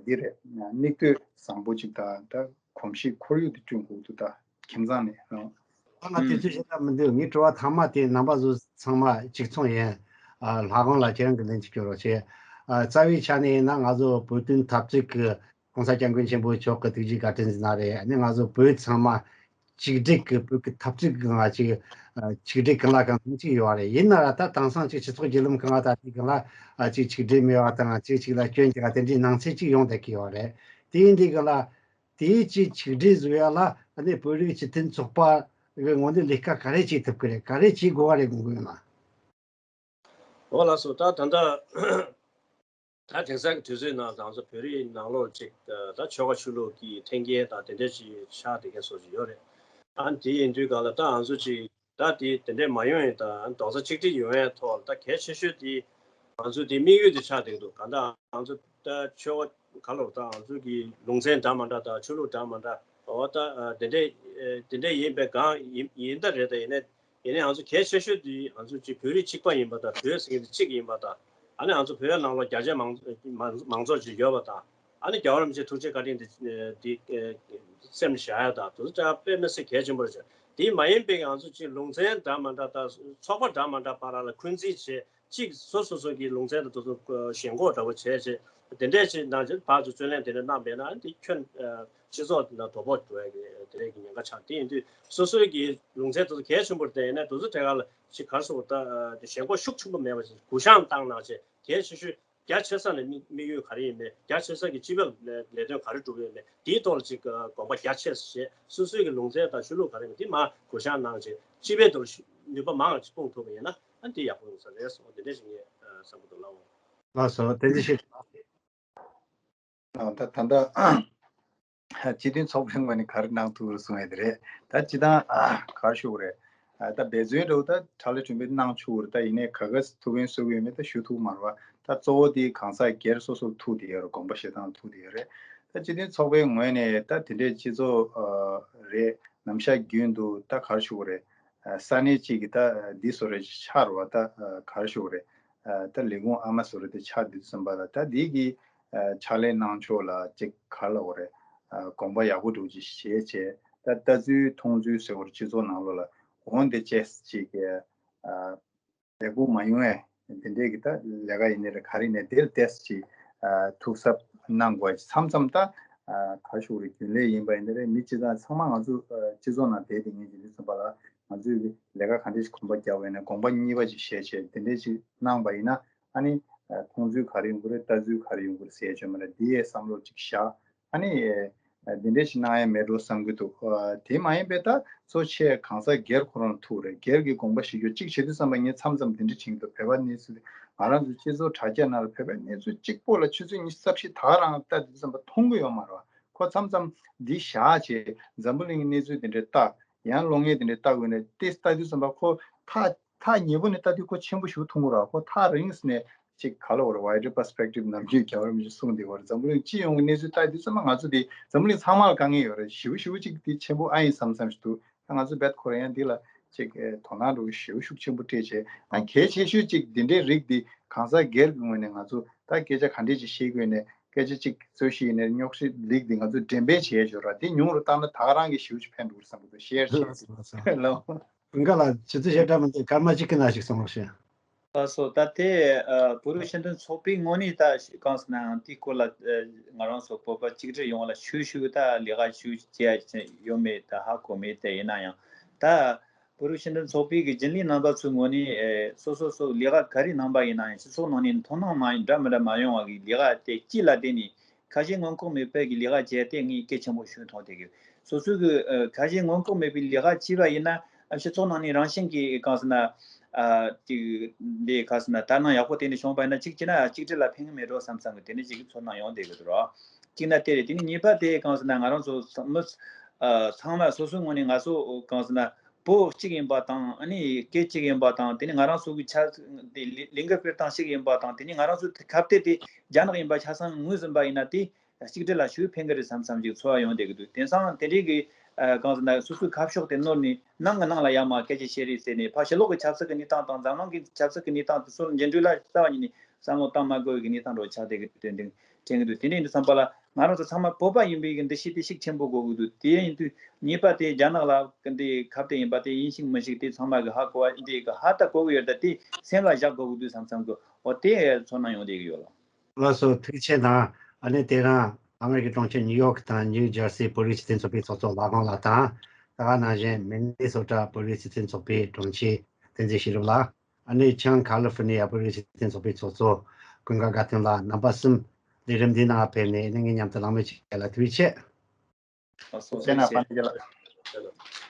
འདི་རེད། མིག་ལྟོས་བཟང་པོ་ཅིག་དང་ད་གོམས་གཤིས་ཁོར་ཡུག་དེ་བསྐྲུན་དགོས་འདུག་ད་ཁྱིམ་ཚང་ནས་ཨང་། ད་ང་དེ་ཚོ་བཤད་ན་མི་འདོད། ངའི་དྲི་བ་ཐ་མ་དེ་རྣམ་པ་ཚོ་ཚང་མ་གཅིག་མཚུངས་ཡིན། ཨ་ལྷ་དབང་ལགས་ཁྱེད་རང་གི་ལན་ཅིག་སྐྱོན་རོགས་བྱེད། ཨ་རྩ་བའི་ཆ་ནས་ཡིན་ན་ང་ཚོ་བོད་དོན་འཐབ་རྩོད་ཀྱི་༸གོང་ས་༸སྐྱབས་མགོན་ཆེན་པོ་མཆོག་གི་ཐུགས་རྗེ་བཀའ་དྲིན་ཟེར་ན་རེད། ཨ་ནི་ང་ཚོ་བོད་ཚང་མ་གཅིག་སྒྲིལ་གྱི་བོད་ཀྱི་འཐབ་རྩོད་ཀྱི་ང་ཅིག་ཨ་ཆིག་སྒྲིལ་གང་ལ་གང་འཚམ་ཅིག་ཡོད་རེད། ཡིན་ན་ར་ད་དེང་སང་ཅིག་སྤྱི་ཚོགས་བརྒྱུད་ལམ་གང་ལ་ད་དེ་གང་ལ་ཨ་ཅིག་ཆིག་སྒྲིལ་མེད་པ་དང་ཅིག་ཅིག་ལ་སྐྱོན་རྒྱག་དེ་འདྲའི་སྣང་ཚུལ་ཅིག་ཡོང་བསྡད་ཀྱི་ཡོད་རེད། དེ་ཡིན་དུས་གང་ལ་དེའི་ཅིག་ཆིག་སྒྲིལ་བཟོ་ཡ་ལ་ཨ་ནི་བོད་རིགས་སྤྱི་མཐུན་ཚོགས་པ་གི་ངོས་ནས་ལས་ཀ་ག་རེ་བྱེད་ཐུབ་ཀྱི་རེད། ག་རེ་བྱེད་དགོས་པ་རེད་དགོངས་ཀྱི་ཡོད་ན། འོ་ལགས་སོ། ད་ད་ལྟ་ད་དེང་སང་གི་དུས་ཚོད་ནང་ང་ཚོ་བོད་རིགས་ནང་ལོགས་ཅིག་ད་ཆོལ་ཁ་ཆོས་ལུགས་ཀྱི་འཐེན་འཁྱེར་དང་དེ་འདྲ་ཅིག་ཆགས་བསྡད་མཁན་སོགས་ཅིག་ཡོད་རེད། ཨ་དེ་ཡིན་དུས་ག་ལ་ད་ང་ཚོ་ཅིག་ད་དེ་དེ་འདྲས་མ་ཡོང་ཡིན་ད་རྡོག་རྩ་གཅིག་སྒྲིལ་ཡོང་ཡའི་ཐོག་ལ་ད་གལ་ཆེ་ཤོས་དེ་ང་ཚོ་དེ་དམིགས་ཡུལ་དེ་ཆགས་བསྡད་འདུག་ག་ད་ང་ཚོ་ད་ཆོལ་ཁ་ག་ལོར་ད་ང་ཚོ་གི་ལུང་ཚན་འདྲ་མ་འདྲ་དང་ཆོས་ལུགས་འདྲ་མ་འདྲ་འོ་ད་དེ་འདྲས་དེ་འདྲས་ཡིན་པའི་སྒང་ཡིན་ཡིན་ད་རེད། ད་ཡིན་ནའི་ཡིན་ནའི་ང་ཚོ་གལ་ཆེ་ཤོས་དེ་ང་ཚོ་ཅིག་བོད་རིགས་གཅིག་པ་ཡིན་པ་དང་བོད་ཟེར་མཁན་དེ་གཅིག་ཡིན་པ་དང་ཨ་ནི་ང་ཚོ་བོད་ནང་ལོགས་རྒྱ་ཆེ་མང་མང་མང་ཚོགས་ཅིག་ཡོད་པ་དང་ཨ་ནི་རྒྱལ་བ་རིན་པོ་ཆེ་ཐུགས་རྗེ་བཀའ་དྲིན་དེ་དེ་སེམས་བཞག་ཡ་དང་དེ་ཚོ་ཅག་དཔེ་མི་སྲིད་གལ་ཆེན་པོ་རེད། དེ་མ་ཡིན་པའི་ང་ཚོ་ཅིག་ལུང་ཚན་འདྲ་མ་འདྲ་དང་ཚོགས་པ་འདྲ་མ་འདྲ་བར་ལ་འཁོན་འཛིན་བྱས་གཅིག་སོ་སོ་སོ་གི་ལུང་ཚན་དང་དེ་ཚོ་ཞེན་ཁོག་འདྲ་པོ་བྱས་བྱས་དེ་འདྲས་ཅིག་ནང་ཅིག་ཕར་ཚུར་རྩོད་གླེང་དེ་འདྲ་གནང་པས་ན་དེ་ཁྱོན་སྤྱི་ཚོགས་ནང་དོ་ཕོག་འགྲོ་ཡ་གི་དེ་འདྲས་ཀྱི་ཉེན་ཁ་ཆགས། དེ་ཡིན་དུས་སོ་སོའི་གི་ལུང་ཚན་དེ་ཚོ་གལ་ཆེན་པོ་རེད། དེ་ཡིན་ན་དེ་ཚོ་ཐད་ཀར་ལ་ཅིག་ག་རེ་ཟེར་དགོས་ད་ཞེན་ཁོག་ཤུགས་ཆེན་པོ་མེད་པ་ཞིག་གུ་བཤངས་བཏང་གནང་བྱས་གལ་ཆེ་ཤོས་རྒྱ་ཆེ་ས་ནས་དམིགས་དམིགས་ཡུལ་ག་རེ་ཡིན་མིན་རྒྱ་ཆེ་ས་གི་སྤྱི་པའི་ལས་ལས་དོན་ག་རེ་སྒྲུབ་ཡོད་མེད་དེའི་ཐོག་ལ་ཅིག་དགོངས་པ་རྒྱ་ཆེ་ས་བཞེས་སོ་སོའི་གི་ལུང་ཚན་དང་ཆོས་ལུགས་ག་རེ་ཡིན་མིན་དེ་མར་གུ་བཤངས་གནང་བྱས་སྤྱི་པའི་ཐོག་ལ་ནུས་པ་མང་ཅིག་སྤུངས་ཐུབ་པ་ཡིན་ན་ཨ་འདི་ཡག་པོ་ཡོང་ས་རེད་སོང་དེ་འདྲ་ཞིག་ངས་བསམ་གི་འདུག་ལགས། ལགས་སོ། བསྟན་འཛིན་ཤེས་རབ། ད་ད་ལྟ་སྤྱི་མཐུན་ཚོགས་པའི་ངོས་ནས་ག་རེ་གནང་ཐུབ་རེད་གསུང་ཡ་དེ་རེད། ད་སྤྱི་བཏང་ག་རེ་ཞུ་དགོས་རེད། ད་འབད་བརྩོན་འདྲ་བོ་ད་ཕྲ་ལས་གྲུང་པོས་གནང་ཆོག་གི་རེད། ད་ཡིན་ནའི་ག་ག་ཐུགས་ཕན་གསོས་ཀྱི་ཡོད་མེད་ད་ཞུ་ཐུབ་མ་རེད་བ། ད་གཙོ་བོ་དེ་གང་ཟག་སྒེར་སོ་སོར་ཐུག་བསྡད་ཡོད་རེད། དགོངས་པ་བཞེས་སྟངས་ཐུག་བསྡད་ཡོད་རེད། ད་སྤྱི་མཐུན་ཚོགས་པའི་ངོས་ནས་ད་དེ་འདྲའི་སྤྱི་ཚོགས་རེད་ནམ་ཞག་རྒྱུན་དུ་ད་ག་རེ་ཞུ་དགོས་རེད། ས་གནས་གཅིག་གི་ད་འདི་བཟོ་རེད་ཆགས་རེད་བ། ད་ག་རེ་ཞུ་དགོས་རེད། ད་ལས་ཁུངས་ཨ་མ་བཟོ་རེད་དེ་ཆགས་འདུག་བསམ་པ་ལ་ད་འདི་གི་ཕྱག་ལས་གནང་ཕྱོགས་ལ་ཅིག་ག་རེ་ལབ་དགོས་རེད། དགོངས་པ་ཡག་པོ་འདྲ་བོ་ཅིག་བཞེས་བྱས་ད་ལྟ་ཚུལ་མཐོང་ཚུལ་ཟེར་བ་སྤྱི་ཚོགས་ནང་ལོགས་ལ་འོང་དེ་བྱས་ཅིག་ལས་ཁུངས་མ་ཡོང་བས་དེ་འདྲས་ཀྱི་ད་ལས་ཀ་ཡིན་ནའི་རེད་ག་རེ་ཡིན་ནའི་དེར་ཏོག་ཙམ་ཅིག་ཐུགས་གཟབ་གནང་དགོས་མཚམས་མཚམས་ད་ག་རེ་ཞུ་དགོས་རེད། རྒྱུན་ལས་ཡིན་པ་ཡིན་ནའི་རེད་མི་སྤྱི་ཚང་ཚང་མ་ང་ཚོ་སྤྱི་ཚོགས་ནང་བསྡད་དེ་ངེས་ཀྱི་འདུག་བསམ་པ་ལ་ང་ཚོས་ལས་ཀ་ག་འདྲས་ཞིག་གོམ་པ་རྒྱག་པ་ཡིན་ན་དགོངས་པ་གཉིས་པ་ཅིག་བཞེས་བྱས་དེ་འདྲས་ཅིག་གནང་པ་ཡིན་ན་ཨ་ནི་མཐོང་ཚུལ་ག་རེ་ཡོང་གི་རེད། ལྟ་ཚུལ་ག་རེ་ཡོང་གི་རེད་ཟེར་ཡ་ཅིག་ཡོད་མ་རེད། འདི་ཡའི་བསམ་བློ་ཅིག་བཞག་ཨ་ནི། འདི་འདྲས་ཞིག་གནང་ཡ་མེད་འགྲོ་བསམ་གྱི་འདུག་དེ་མ་ཡིན་པའི་ད་གཙོ་ཆེ་གང་ཟག་སྒེར་ཁོ་རང་ཐུག་རེད། སྒེར་གྱི་དགོངས་པ་བཞེས་རྒྱུ་གཅིག་བྱེད་དུས་བསམ་པ་ངས་མཚམས་མཚམས་འདི་འདྲས་དྲན་གྱི་འདུག་བོད་པ་གནས་ཚུལ་ང་རང་ཚོ་སྤྱི་ཚོགས་དྲ་རྒྱ་ནང་ལ་བོད་པའི་གནས་ཚུལ་གཅིག་པོ་ལ་ཆུ་ཚོད་ཉི་ཤུ་རྩ་བཞི་ད་རང་ལྟ་དུས་བསམ་པ་མཐོང་གི་ཡོད་མ་རེད་བ། ཁོ་མཚམས་མཚམས་འདི་བཞག་བྱས་འཛམ་བུ་གླིང་གི་གནས་ཚུལ་འདི་འདྲས་ལྟ་ཡང་གློག་བརྙན་འདི་འདྲས་ལྟ་དགོས་ནས་དེ་ལྟ་དུས་བསམ་པ་ཁོ་ཐག་ཐག་ཉེ་པོ་ནས་ལྟ་དུས་ཁོ་ཆེན་པོ་ཞིག་མཐོང་གི་རེད། ཁོ་ཐག་རིང་ནས་ཅིག་ག་ལ་བར་wider perspective ནམ་རྒྱུན་རྒྱལ་བ་རིན་པོ་ཆེ་གསུངས་བསྡད་པ་རེད། འཛམ་བུ་གླིང་སྤྱི་ཡོངས་ཀྱི་གནས་ཚུལ་ལྟ་དུས་ཙམ་པ་ང་ཚོ་འདི་འཛམ་བུ་གླིང་ཚང་མ་ལ་དཀའ་ངལ་ཡོད་རེད། ཞེ་པོ་ཞེ་པོ་ཅིག་འདི་ཆེན་པོ་ཨ་ཡིན་བསམ་བསམ་ཞིག་འདུག་ད་ང་ཚོ་རྦད་ཁོ་རང་ཡང་འདི་ལ་ཅིག་དོ་སྣང་འགྲོ་གི་ཞེ་པོ་ཤུགས་ཆེན་པོ་སྤྲད་བྱས་ཨ་གལ་ཆེ་ཤོས་ཅིག་འདི་འདྲའི་རིགས་འདི་གང་ཟག་སྒེར་གྱི་ངོས་ནས་ང་ཚོ་ད་སྐད་ཆ་ག་འདྲས་ཅིག་བཤད་དགོས་ནས་སྐད་ཆ་ཅིག་ཚོད་ཤིག་ཡིན་ནས་རྙོག་ཤིག་ལིག་འདི་ང་ཚོ་འགྲེམས་སྤེལ་བྱས་ཡོད་ར་འདི་ཉུང་རུ་བཏང་ན་ད་ག་རང་གི་ཞེ་པོ་ཅིག་ཕན་འགྲོ་གི་བསམ་གྱི་འདུག་ཤེར་བྱས་ལགས་སོ། ལགས་སོ། ཀུན་དགའ་ལགས་ཆུ་ཚོད་ཞེ་དྲག་མི་འདུག་སྐར་མ་གཅིག་གི་ནང་ཞིག་གསུང་རོགས་ཞུ། ལགས་སོ། ད་དེ་ཨ་བོད་རིགས་སྤྱི་མཐུན་ཚོགས་པའི་ངོས་ནས་ད་གང་ཟེར་ན་ཡང་དེའི་སྐོར་ལ་ཨ་ང་རང་ཚོ་བོད་པ་གཅིག་སྒྲིལ་ཡོང་བ་ལ་ཞུ་ཞུ་ད་ལས་ཀ་ཞུ་བྱས་ཡོད་མེད་ད་ཧ་གོ་མེད། དེ་ཡིན་ན་ཡང་ད་བོད་རིགས་སྤྱི་མཐུན་ཚོགས་པའི་གི་རྒྱུན་ལས་རྣམ་པ་ཚོའི་ངོས་ནས་ཨ་སོ་སོ་སོ་ལས་ཀ་ག་རེ་གནང་པ་ཡིན་ན་ཡང་སྤྱི་ཚོགས་ནང་ནས་མཐོང་སྣང་མ་ཡིན་འདྲ་མི་འདྲ་མ་ཡོང་བ་གི་ལས་ཀ་དེ་སྤྱི་ལ་བརྟེན་ནས་ཁ་ཞེ་སྔོན་འགོག་མེད་པའི་གི་ལས་ཀ་བྱས་ཏེ་ངས་གལ་ཆེན་པོ་ཞིག་མཐོང་བསྡད་ཀྱི་ཡོད། སོ་སོའི་གི་ཨ་ཁ་ཞེ་སྔོན་འགོག་མེད་པའི་ལས་ཀ་བྱས་པ་ཡིན་ན་ཨ་སྤྱི་ཚོགས་ནང་ནས་རང་བཞིན་གྱིས་གང་ཟེར་ན་ཨ་ཅིག་འདི་གང་ཟེར་ན་དག་སྣང་ཡག་པོ་དེ་འདྲ་བྱུང་བ་ཡིན་ན་གཅིག་བྱས་ན་གཅིག་སྒྲིལ་ལ་ཕན་གི་མེད་འགྲོ་བསམ་བསམ་གི་དེ་འདྲ་ཅིག་གི་ཚོར་སྣང་ཡོང་བསྡད་ཀྱི་འདུག་རོ། གཅིག་ན་དེ་རེད། དེ་ནས་གཉིས་པ་དེ་གང་ཟེར་ན་ང་རང་ཚོ་མི་ཨ་ཚང་མ་སོ་སོའི་ངོས་ནས་ང་ཚོ་གང་ཟེར་ན་བོད་གཅིག་ཡིན་པ་དང་ཨ་ནི་སྐད་གཅིག་ཡིན་པ་དང་དེ་ནས་ང་རང་ཚོ་གི་ཆབ་སྲིད་དེ་ལས་ལས་འགུལ་སྤེལ་སྟངས་གཅིག་ཡིན་པ་དང་དེ་ནས་ང་རང་ཚོ་ཁ་གཏད་དེ་རྒྱ་ནག་ཡིན་པ་ཆ་ཚང་ངོས་ཟིན་པ་ཡིན་ན་དེ་གཅིག་སྒྲིལ་ལ་ཞུ་ཕན་གི་རེད་བསམ་བསམ་ཅིག་ཚོར་བ་ཡོང་བསྡད་ཀྱི་འདུག་དེང་སང་དེ་འདྲའི་གི་ཨ་གང་ཟེར་ན་སོ་སོའི་ཁ་ཕྱོགས་དེ་ནོར་ནས་ནང་གི་ནང་ལ་ཡར་མར་སྐད་ཆ་བཤད་རེས་ཟེར་ནས་ཕར་ཕྱི་ལོགས་ཀྱི་ཆབ་སྲིད་ཀྱི་གནས་སྟངས་དང་འཛམ་གླིང་གི་ཆབ་སྲིད་ཀྱི་གནས་སྟངས་དེ་ཚོ་ལ་འགྱུར་འགྲོས་ལ་རྩ་བ་ཉིད་ནས་བསམ་བློ་བཏང་མ་དགོས་པའི་གི་གནས་སྟངས་འདྲ་བོ་ཆགས་བསྡད་ཀྱི་འདུག་དྲན་གྱི་འདུག་དེ་འདྲ་ཡིན་དུས་ཙམ་པ་ལ་ང་རང་ཚོ་ཚང་མ་བོད་པ་ཡིན་པའི་གི་འདུ་ཤེས་དེ་ཤུགས་ཆེན་པོ་དགོས་ཀྱི་འདུག་དེ་ཡིན་དུས་གཉིས་པ་དེ་རྒྱ་ནག་ལ་གི་འདི་ཁ་གཏད་ཡིན་པ་དེ་ཡིན་ཞིག་མིན་ཞིག་དེ་ཚང་མ་གི་ཧ་གོ་བ་འདི་གི་ཧ་ད་གོ་གི་ཡོད། ད་དེ་སེམས་ལ་བཞག་དགོས་ཀྱི་འདུག་བསམ་བསམ་གི་འོ་དེ་ཚོར་སྣང་ཡོང་བསྡད་ཀྱི་ཡོད་ལགས། ལགས་སོ་ཐུགས་རྗེ་ཆེ་དང་ཨ་ནི་དེ་རིང་ཨ་མེ་རི་ཀའི་གྲོང་ཁྱེར་ནིའུ་ཡོག་དང་ནིའུ་ཇར་སི་བོད་རིགས་སྤྱི་མཐུན་ཚོགས་པའི་ཚོགས་གཙོ་ལགས་ཁོང་ལགས་དང་ད་ག་ནང་བཞིན་མི་ནི་སོ་ཊ་བོད་རིགས་སྤྱི་མཐུན་ཚོགས་པའི་དྲུང་ཆེ་བསྟན་འཛིན་ཤེས་རབ་ལགས། ཨ་ནི་བྱང་ཁ་ལི་ཧྥོར་ནི་ཡ་བོད་རིགས་སྤྱི་མཐུན་ཚོགས་པའི་ཚོགས་གཙོ་ཀུན་དགའ་དགའ་སྟོན་ལགས། རྣམ་པ་གསུམ་ལས་རིམ་འདིའི་ནང་ཕེབས་ནས་ཨ་ནི་ངའི་མཉམ་དུ་ལངས་མི་བཅས་ལ་ཐུགས་རྗེ་ཆེ། ལགས་སོ། ཐུགས་རྗེ་གནང་། ཐུགས་རྗེ་ཆེ། དཔལ་ལྡན་རྒྱལ་ལགས།